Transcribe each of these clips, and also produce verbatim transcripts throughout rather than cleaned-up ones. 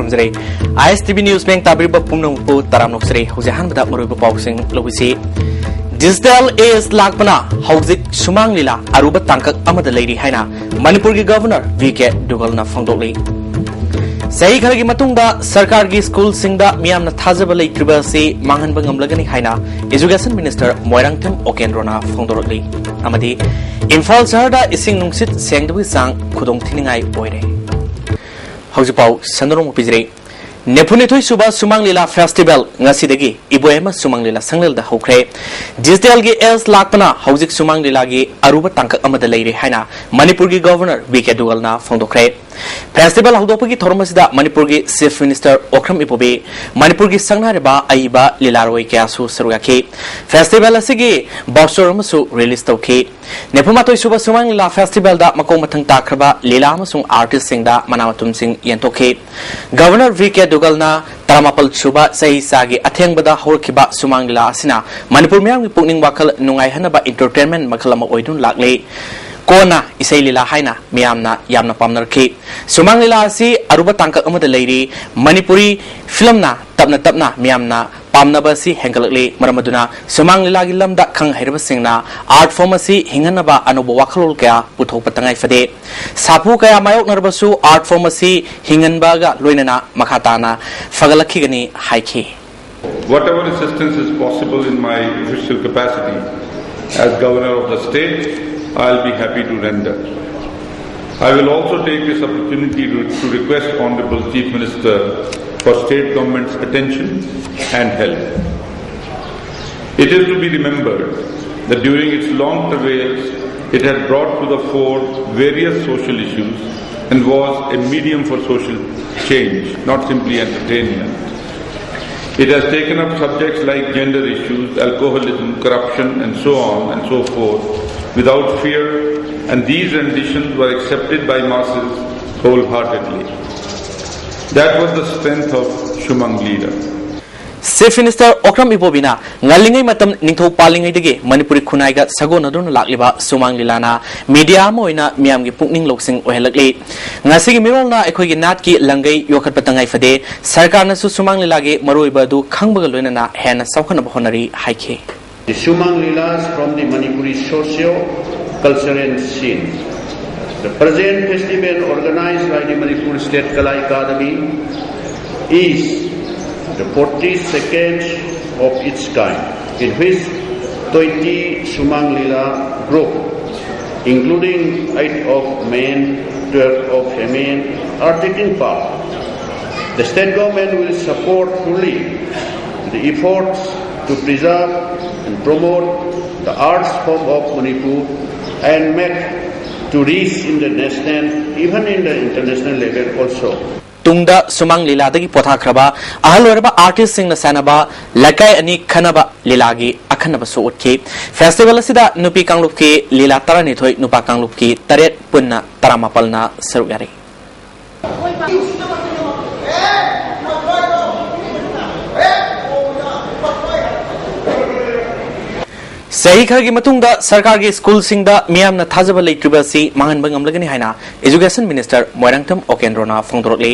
ꯊꯝꯖꯔꯤ꯫ ꯑꯥꯏ ꯑꯦꯁ T V news ꯃꯌꯦꯡ ꯇꯥꯕꯤꯔꯤꯕ ꯄꯨꯝꯅꯃꯛꯄꯨ ꯇꯔꯥꯝꯅ ꯑꯣꯛꯆꯔꯤ꯫ ꯍꯧꯖꯤꯛ ꯑꯍꯥꯟꯕꯗ ꯃꯔꯨꯑꯣꯏꯕ ꯄꯥꯎꯁꯤꯡ ꯂꯧꯁꯤ꯫ ꯗꯤꯖꯤꯇꯦꯜ ꯑꯦꯖ ꯂꯥꯛꯄꯅ ꯍꯧꯖꯤꯛ ꯁꯨꯃꯥꯡ ꯂꯤꯂꯥ ꯑꯔꯨꯕ ꯇꯥꯡꯀꯛ ꯑꯃꯗ ꯂꯩꯔꯤ ꯍꯥꯏꯅ ꯃꯅꯤꯄꯨꯔꯒꯤ ꯒꯚꯔꯅꯔ ꯚꯤ ꯀꯦ ꯗꯨꯒꯜꯅ ꯐꯣꯡꯗꯣꯛꯂꯤ꯫ ꯆꯍꯤ ꯈꯔꯒꯤ ꯃꯇꯨꯡꯗ ꯁꯔꯀꯥꯔꯒꯤ ꯁ꯭ꯀꯨꯜꯁꯤꯡꯗ ꯃꯤꯌꯥꯝꯅ ꯊꯥꯖꯕ ꯂꯩꯇ꯭ꯔꯤꯕ ꯑꯁꯤ ꯃꯥꯡꯍꯟꯕ ꯉꯝꯂꯒꯅꯤ ꯍꯥꯏꯅ ꯏꯖꯨꯀꯦꯁꯟ ꯃꯤꯅꯤꯁꯇꯔ ꯃꯣꯏꯔꯥꯡꯊꯦꯝ ꯑꯣꯀꯦꯟꯗ꯭ꯔꯣꯅ ꯐꯣꯡꯗꯣꯔꯛꯂꯤ꯫ ꯑꯃꯗꯤ ꯏꯝꯐꯥꯜ ꯁꯍꯔꯗ ꯏꯁꯤꯡ ꯅꯨꯡꯁꯤꯠ ꯁꯦꯡꯗꯕꯒꯤ ꯆꯥꯡ ꯈꯨꯗꯣꯡ ꯊꯤꯅꯤꯡꯉꯥꯏ ꯑꯣꯏꯔꯦ꯫ ꯍꯧꯖꯤꯛꯐꯥꯎ ꯁꯟꯗꯣꯔꯣꯡ ꯄꯤꯖꯔꯤ꯫ ꯅꯤꯐꯨꯅꯤꯊꯣꯏ ꯁꯨꯕ ꯁꯨꯃꯥꯡ ꯂꯤꯂꯥ ꯐꯦꯁꯇꯤꯚꯦꯜ ꯉꯁꯤꯗꯒꯤ ꯏꯕꯣꯌꯥꯏꯃ ꯁꯨꯃꯥꯡ ꯂꯤꯂꯥ ꯁꯪꯂꯦꯜꯗ ꯍꯧꯈ꯭ꯔꯦ꯫ ꯗꯤꯖꯤꯇꯦꯜꯒꯤ ꯑꯦꯖ ꯂꯥꯛꯄꯅ ꯍꯧꯖꯤꯛ ꯁꯨꯃꯥꯡ ꯂꯤꯂꯥꯒꯤ ꯑꯔꯨꯕ ꯇꯥꯡꯀꯛ ꯑꯃꯗ ꯂꯩꯔꯦ ꯍꯥꯏꯅ ꯃꯅꯤꯄꯨꯔꯒꯤ ꯒꯚꯔꯅꯔ ꯚꯤ ꯀꯦ ꯗꯨꯒꯜꯅ ꯐꯣꯡꯗꯣꯛꯈ꯭ꯔꯦ꯫ ꯐꯦꯁꯇꯤꯚꯦꯜ ꯍꯧꯗꯣꯛꯄꯒꯤ ꯊꯧꯔꯝ ꯑꯁꯤꯗ ꯃꯅꯤꯄꯨꯔꯒꯤ ꯆꯤꯐ ꯃꯤꯅꯤꯁꯇꯔ ꯑꯣꯀ꯭ꯔꯝ ꯏꯕꯣꯕꯤ, ꯃꯅꯤꯄꯨꯔꯒꯤ ꯁꯛꯅꯥꯏꯔꯕ ꯑꯏꯕ ꯂꯤꯂꯥꯔꯣꯏ ꯀꯌꯥꯁꯨ ꯁꯔꯨꯛ ꯌꯥꯈꯤ꯫ ꯐꯦꯁꯇꯤꯚꯦꯜ ꯑꯁꯤꯒꯤ ꯕ꯭ꯔꯣꯆꯔ ꯑꯃꯁꯨ ꯔꯤꯂꯤꯖ ꯇꯧꯈꯤ꯫ ꯅꯤꯐꯨꯃꯥꯊꯣꯏ ꯁꯨꯕ ꯁꯨꯃꯥꯡ ꯂꯤꯂꯥ ꯐꯦꯁꯇꯤꯚꯦꯜꯗ ꯃꯈꯣꯡ ꯃꯊꯪ ꯇꯥꯈ꯭ꯔꯕ ꯂꯤꯂꯥ ꯑꯃꯁꯨꯡ ꯑꯥꯔꯇꯤꯁꯁꯤꯡꯗ ꯃꯅꯥ ꯃꯊꯨꯝꯁꯤꯡ ꯌꯦꯟꯊꯣꯛꯈꯤ꯫ ꯒꯚꯔꯅꯔ ꯚꯤ ꯀꯦ ꯗꯨꯒꯜꯅ ꯇꯔꯥꯃꯥꯄꯜ ꯁꯨꯕ ꯆꯍꯤ ꯆꯥꯒꯤ ꯑꯊꯦꯡꯕꯗ ꯍꯧꯔꯛꯈꯤꯕ ꯁꯨꯃꯥꯡ ꯂꯤꯂꯥ ꯑꯁꯤꯅ ꯃꯅꯤꯄꯨꯔ ꯃꯤꯌꯥꯝꯒꯤ ꯄꯨꯛꯅꯤꯡ ꯋꯥꯈꯜ ꯅꯨꯡꯉꯥꯏꯍꯟꯅꯕ ꯏꯟꯇꯔꯇꯦꯟꯃꯦꯟ ꯃꯈꯜ ꯑꯃ ꯑꯣꯏꯗꯨꯅ ꯂꯥꯛꯂꯤ꯫ ꯀꯣꯟꯅ ꯏꯁꯩ ꯂꯤꯂꯥ ꯍꯥꯏꯅ ꯃꯤꯌꯥꯝꯅ ꯌꯥꯝꯅ ꯄꯥꯝꯅꯔꯛꯈꯤ꯫ ꯁꯨꯃꯥꯡ ꯂꯤꯂꯥ ꯑꯁꯤ ꯑꯔꯨꯕ ꯇꯥꯡꯀꯛ ꯑꯃꯗ ꯂꯩꯔꯤ꯫ ꯃꯅꯤꯄꯨꯔꯤ ꯐꯤꯂꯝꯅ ꯇꯞꯅ ꯇꯞꯅ ꯃꯤꯌꯥꯝꯅ ꯄꯥꯝꯅꯕ ꯑꯁꯤ ꯍꯦꯟꯒꯠꯂꯛꯂꯤ꯫ ꯃꯔꯝ ꯑꯗꯨꯅ ꯁꯨꯃꯥꯡ ꯂꯤꯂꯥꯒꯤ ꯂꯝꯗ ꯈꯪ ꯍꯩꯔꯕꯁꯤꯡꯅ ꯑꯥꯔꯠ ꯐꯣꯔꯝ ꯑꯁꯤ ꯍꯤꯡꯍꯟꯅꯕ ꯑꯅꯧꯕ ꯋꯥꯈꯜꯂꯣꯟ ꯀꯌꯥ ꯄꯨꯊꯣꯛꯄ ꯇꯉꯥꯏ ꯐꯗꯦ꯫ ꯁꯥꯐꯨ ꯀꯌꯥ ꯃꯥꯌꯣꯛꯅꯔꯕꯁꯨ ꯑꯥꯔꯠ ꯐꯣꯔꯝ ꯑꯁꯤ ꯍꯤꯡꯍꯟꯕꯒ ꯂꯣꯏꯅꯅ ꯃꯈꯥ ꯇꯥꯅ ꯐꯒꯠꯂꯛꯈꯤꯒꯅꯤ ꯍꯥꯏꯈꯤ꯫ Whatever assistance is possible in my official capacity as governor of the state, I'll be happy to render. I will also take this opportunity to, to request Honorable Chief Minister for state government's attention and help. It is to be remembered that during its long travails, it had brought to the fore various social issues and was a medium for social change, not simply entertainment. It has taken up subjects like gender issues, alcoholism, corruption, and so on and so forth without fear, and these renditions were accepted by masses wholeheartedly. That was the strength of Shumang Leela. Chief Minister Okram ꯏꯕꯣꯕꯤꯅ ꯉꯜꯂꯤꯉꯩ ꯃꯇꯝ ꯅꯤꯡꯊꯧ ꯄꯥꯜꯂꯤꯉꯩꯗꯒꯤ ꯃꯅꯤꯄꯨꯔꯤ ꯈꯨꯟꯅꯥꯏꯒ ꯁꯥꯒꯣꯟꯅꯗꯨꯅ ꯂꯥꯛꯂꯤꯕ ꯁꯨꯃꯥꯡ ꯂꯤꯂꯥꯅ media ꯑꯃ ꯑꯣꯏꯅ ꯃꯤꯌꯥꯝꯒꯤ ꯄꯨꯛꯅꯤꯡ ꯂꯧꯁꯤꯡ ꯑꯣꯏꯍꯜꯂꯛꯂꯤ꯫ ꯉꯁꯤꯒꯤ ꯃꯤꯔꯣꯜꯅ ꯑꯩꯈꯣꯏꯒꯤ ꯅꯥꯠꯀꯤ ꯂꯪꯒꯩ ꯌꯣꯛꯈꯠꯄ ꯇꯉꯥꯏ ꯐꯗꯦ, ꯁꯔꯀꯥꯔꯅꯁꯨ ꯁꯨꯃꯥꯡ ꯂꯤꯂꯥꯒꯤ ꯃꯔꯨꯑꯣꯏꯕ ꯑꯗꯨ ꯈꯪꯕꯒ ꯂꯣꯏꯅꯅ ꯍꯦꯟꯅ ꯆꯥꯎꯈꯠꯅꯕ ꯍꯣꯠꯅꯔꯤ ꯍꯥꯏꯈꯤ꯫ The Sumang Leelas from the Manipuri socio-cultural scene. The present festival organized by the Manipur State Kala Academy is the forty-second of its kind, in which twenty Sumang Leela group, including eight of men, twelve of women, are taking part. The state government will support fully the efforts to preserve and promote the arts form of Manipur and make to reach in the national, even in the international level also. ꯇꯨꯡꯗ ꯁꯨꯃꯥꯡ ꯂꯤꯂꯥꯗꯒꯤ ꯄꯣꯊꯥꯈ꯭ꯔꯕ ꯑꯍꯜ ꯑꯣꯏꯔꯕ artistꯁꯤꯡꯅ ꯁꯥꯟꯅꯕ ꯂꯩꯀꯥꯏ ꯑꯅꯤ ꯈꯟꯅꯕ ꯂꯤꯂꯥꯒꯤ ꯑꯈꯟꯅꯕꯁꯨ ꯎꯠꯈꯤ꯫ Festival ꯑꯁꯤꯗ ꯅꯨꯄꯤ ꯀꯥꯡꯂꯨꯞꯀꯤ ꯂꯤꯂꯥ ꯇꯔꯥꯅꯤꯊꯣꯏ, ꯅꯨꯄꯥ ꯀꯥꯡꯂꯨꯞꯀꯤ ꯇꯔꯦꯠ, ꯄꯨꯟꯅ ꯇꯔꯥꯃꯥꯄꯜꯅ ꯁꯔꯨꯛ ꯌꯥꯔꯤ꯫ ꯆꯍꯤ ꯈꯔꯒꯤ ꯃꯇꯨꯡꯗ ꯁꯔꯀꯥꯔꯒꯤ ꯁ꯭ꯀꯨꯜꯁꯤꯡꯗ ꯃꯤꯌꯥꯝꯅ ꯊꯥꯖꯕ ꯂꯩꯇ꯭ꯔꯤꯕ ꯑꯁꯤ ꯃꯥꯡꯍꯟꯕ ꯉꯝꯂꯒꯅꯤ ꯍꯥꯏꯅ Education Minister ꯃꯣꯏꯔꯥꯡꯊꯦꯝ ꯑꯣꯀꯦꯟꯗ꯭ꯔꯣꯅ ꯐꯣꯡꯗꯣꯔꯛꯂꯤ꯫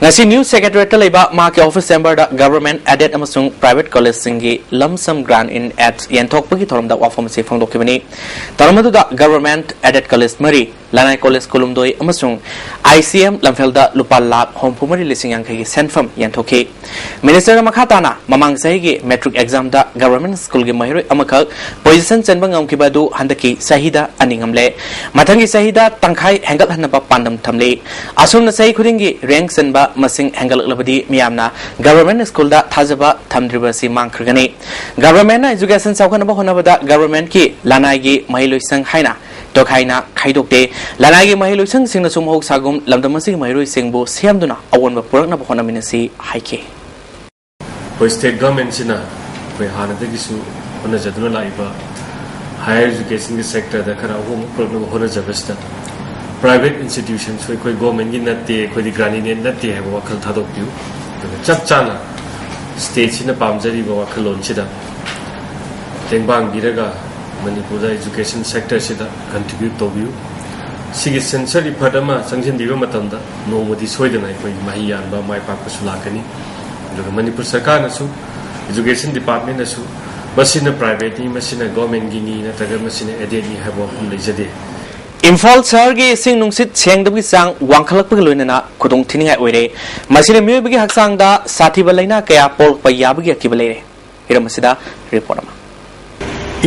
ꯉꯁꯤ News Secretariatꯇ ꯂꯩꯕ ꯃꯍꯥꯛꯀꯤ office chamberꯗ government aided ꯑꯃꯁꯨꯡ private collegeꯁꯤꯡꯒꯤ lump sum grant in aid ꯌꯦꯟꯊꯣꯛꯄꯒꯤ ꯊꯧꯔꯝꯗ ꯋꯥꯐꯝ ꯑꯁꯤ ꯐꯣꯡꯗꯣꯛꯈꯤꯕꯅꯤ꯫ ꯊꯧꯔꯝ ꯑꯗꯨꯗ government aided college ꯃꯔꯤ, ꯂꯅꯥꯏ college ꯀꯨꯟꯍꯨꯝꯗꯣꯏ ꯑꯃꯁꯨꯡ I C M ꯂꯝꯐꯦꯜꯗ ꯂꯨꯄꯥ ꯂꯥꯈ ꯍꯨꯝꯐꯨ ꯃꯔꯤ ꯂꯤꯁꯤꯡ ꯌꯥꯡꯈꯩꯒꯤ ꯁꯦꯟꯐꯝ ꯌꯦꯟꯊꯣꯛꯈꯤ꯫ Ministerꯅ ꯃꯈꯥ ꯇꯥꯅ ꯃꯃꯥꯡ ꯆꯍꯤꯒꯤ matric examꯗ government schoolꯒꯤ ꯃꯍꯩꯔꯣꯏ ꯑꯃꯈꯛ position ꯆꯟꯕ ꯉꯝꯈꯤꯕ ꯑꯗꯨ ꯍꯟꯗꯛꯀꯤ ꯆꯍꯤꯗ ꯑꯅꯤ ꯉꯝꯂꯦ꯫ ꯃꯊꯪꯒꯤ ꯆꯍꯤꯗ ꯇꯪꯈꯥꯏ ꯍꯦꯟꯒꯠꯍꯟꯅꯕ ꯄꯥꯟꯗꯝ ꯊꯝꯂꯤ꯫ ꯑꯁꯨꯝꯅ ꯆꯍꯤ ꯈꯨꯗꯤꯡꯒꯤ rank ꯆꯟꯕ ꯃꯁꯤꯡ ꯍꯦꯟꯒꯠꯂꯛꯂꯕꯗꯤ ꯃꯤꯌꯥꯝꯅ government schoolꯗ ꯊꯥꯖꯕ ꯊꯝꯗ꯭ꯔꯤꯕ ꯑꯁꯤ ꯃꯥꯡꯈ꯭ꯔꯒꯅꯤ꯫ Governmentꯅ education ꯆꯥꯎꯈꯠꯅꯕ ꯍꯣꯠꯅꯕꯗ governmentꯀꯤ ꯂꯅꯥꯏꯒꯤ ꯃꯍꯩꯂꯣꯏꯁꯪ ꯍꯥꯏꯅ ꯇꯣꯈꯥꯏꯅ ꯈꯥꯏꯗꯣꯛꯇꯦ꯫ ꯂꯅꯥꯏꯒꯤ ꯃꯍꯩꯂꯣꯏꯁꯪꯁꯤꯡꯅꯁꯨ ꯃꯍꯧꯁꯥꯒꯨꯝ ꯂꯝꯗꯝ ꯑꯁꯤꯒꯤ ꯃꯍꯩꯔꯣꯏꯁꯤꯡꯕꯨ ꯁꯦꯝꯗꯨꯅ ꯑꯑꯣꯟꯕ ꯄꯨꯔꯛꯅꯕ ꯍꯣꯠꯅꯃꯤꯟꯅꯁꯤ ꯍꯥꯏꯈꯤ꯫ ꯑꯩꯈꯣꯏ state governmentꯁꯤꯅ ꯑꯩꯈꯣꯏ ꯍꯥꯟꯅꯗꯒꯤꯁꯨ ꯍꯣꯠꯅꯖꯗꯨꯅ ꯂꯥꯛꯏꯕ higher educationꯒꯤ sectorꯗ ꯈꯔ ꯑꯍꯣꯡꯕ ꯄꯨꯔꯛꯅꯕ ꯍꯣꯠꯅꯖꯕꯁꯤꯗ private institutionꯁꯨ ꯑꯩꯈꯣꯏ governmentꯀꯤ ꯅꯠꯇꯦ, ꯑꯩꯈꯣꯏꯗꯤ grant in aid ꯅꯠꯇꯦ ꯍꯥꯏꯕ ꯋꯥꯈꯜ ꯊꯥꯗꯣꯛꯄꯤꯌꯨ꯫ ꯑꯗꯨꯒ ꯆꯞ ꯆꯥꯅ ꯁ꯭ꯇꯦꯠꯁꯤꯅ ꯄꯥꯝꯖꯔꯤꯕ ꯋꯥꯈꯜꯂꯣꯟꯁꯤꯗ ꯇꯦꯡꯕꯥꯡꯕꯤꯔꯒ ꯃꯅꯤꯄꯨꯔꯗ education sectorꯁꯤꯗ contribute ꯇꯧꯕꯤꯌꯨ꯫ ꯁꯤꯒꯤ sensor effort ꯑꯃ ꯆꯪꯁꯤꯟꯕꯤꯕ ꯃꯇꯝꯗ ꯅꯣꯡꯃꯗꯤ ꯁꯣꯏꯗꯅ ꯑꯩꯈꯣꯏ ꯃꯍꯩ ꯌꯥꯟꯕ ꯃꯥꯏ ꯄꯥꯛꯄꯁꯨ ꯂꯥꯛꯀꯅꯤ꯫ ꯑꯗꯨꯒ ꯃꯅꯤꯄꯨꯔ ꯁꯔꯀꯥꯔꯅꯁꯨ, education departmentꯅꯁꯨ, ꯃꯁꯤꯅ privateꯅꯤ, ꯃꯁꯤꯅ governmentꯒꯤꯅꯤ, ꯅꯠꯇ꯭ꯔꯒ ꯃꯁꯤꯅ aidedꯅꯤ ꯍꯥꯏꯕ ꯋꯥꯐꯝ ꯂꯩꯖꯗꯦ꯫ ꯏꯝꯐꯥꯜ ꯁꯍꯔꯒꯤ ꯏꯁꯤꯡ ꯅꯨꯡꯁꯤꯠ ꯁꯦꯡꯗꯕꯒꯤ ꯆꯥꯡ ꯋꯥꯡꯈꯠꯂꯛꯄꯒ ꯂꯣꯏꯅꯅ ꯈꯨꯗꯣꯡ ꯊꯤꯅꯤꯡꯉꯥꯏ ꯑꯣꯏꯔꯦ꯫ ꯃꯁꯤꯅ ꯃꯤꯑꯣꯏꯕꯒꯤ ꯍꯛꯆꯥꯡꯗ ꯁꯥꯊꯤꯕ ꯂꯥꯏꯅꯥ ꯀꯌꯥ ꯄꯣꯛꯂꯛꯄ ꯌꯥꯕꯒꯤ ꯑꯀꯤꯕ ꯂꯩꯔꯦ꯫ ꯍꯤꯔꯝ ꯑꯁꯤꯗ report ꯑꯃ꯫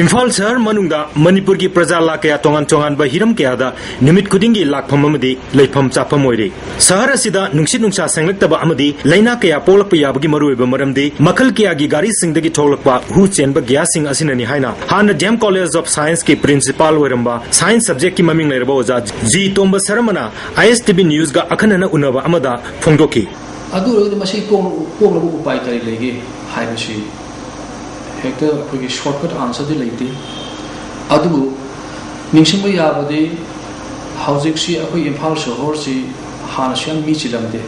ꯏꯝꯐꯥꯜ ꯁꯍꯔ ꯃꯅꯨꯡꯗ ꯃꯅꯤꯄꯨꯔꯒꯤ ꯄ꯭ꯔꯖꯥ ꯂꯥꯈ ꯀꯌꯥ ꯇꯣꯉꯥꯟ ꯇꯣꯉꯥꯟꯕ ꯍꯤꯔꯝ ꯀꯌꯥꯗ ꯅꯨꯃꯤꯠ ꯈꯨꯗꯤꯡꯒꯤ ꯂꯥꯛꯐꯝ ꯑꯃꯗꯤ ꯂꯩꯐꯝ ꯆꯥꯐꯝ ꯑꯣꯏꯔꯦ꯫ ꯁꯍꯔ ꯑꯁꯤꯗ ꯅꯨꯡꯁꯤꯠ ꯅꯨꯡꯁꯥ ꯁꯦꯡꯂꯛꯇꯕ ꯑꯃꯗꯤ ꯂꯥꯏꯅꯥ ꯀꯌꯥ ꯄꯣꯛꯂꯛꯄ ꯌꯥꯕꯒꯤ ꯃꯔꯨꯑꯣꯏꯕ ꯃꯔꯝꯗꯤ ꯃꯈꯜ ꯀꯌꯥꯒꯤ ꯒꯥꯔꯤꯁꯤꯡꯗꯒꯤ ꯊꯣꯛꯂꯛꯄ ꯍꯨ ꯆꯦꯟꯕ gasꯁꯤꯡ ꯑꯁꯤꯅꯅꯤ ꯍꯥꯏꯅ ꯍꯥꯟꯅ D M College of Scienceꯀꯤ principal ꯑꯣꯏꯔꯝꯕ science subjectꯀꯤ ꯃꯃꯤꯡ ꯂꯩꯔꯕ ꯑꯣꯖꯥ ꯖꯤ ꯇꯣꯝꯕ ꯁꯔꯃꯅ I S T V newsꯒ ꯑꯈꯟꯅꯅ ꯎꯅꯕ ꯑꯃꯗ ꯐꯣꯡꯗꯣꯛꯈꯤ꯫ ꯑꯗꯨ ꯑꯣꯏꯔꯒꯗꯤ ꯃꯁꯤ ꯀꯣꯛ-, ꯀꯣꯛꯅꯕ ꯎꯄꯥꯏ ꯀꯔꯤ ꯂꯩꯒꯦ ꯍꯥꯏꯕꯁꯤ ꯍꯦꯛꯇ ꯑꯩꯈꯣꯏꯒꯤ shortcut answerꯗꯤ ꯂꯩꯇꯦ꯫ ꯑꯗꯨꯕꯨ ꯅꯤꯡꯁꯤꯡꯕ ꯌꯥꯕꯗꯤ ꯍꯧꯖꯤꯛꯁꯤ ꯑꯩꯈꯣꯏ ꯏꯝꯐꯥꯜ ꯁꯍꯔꯁꯤ ꯍꯥꯟꯅꯁꯨ ꯌꯥꯝ ꯃꯤ ꯆꯤꯜꯂꯝꯗꯦ꯫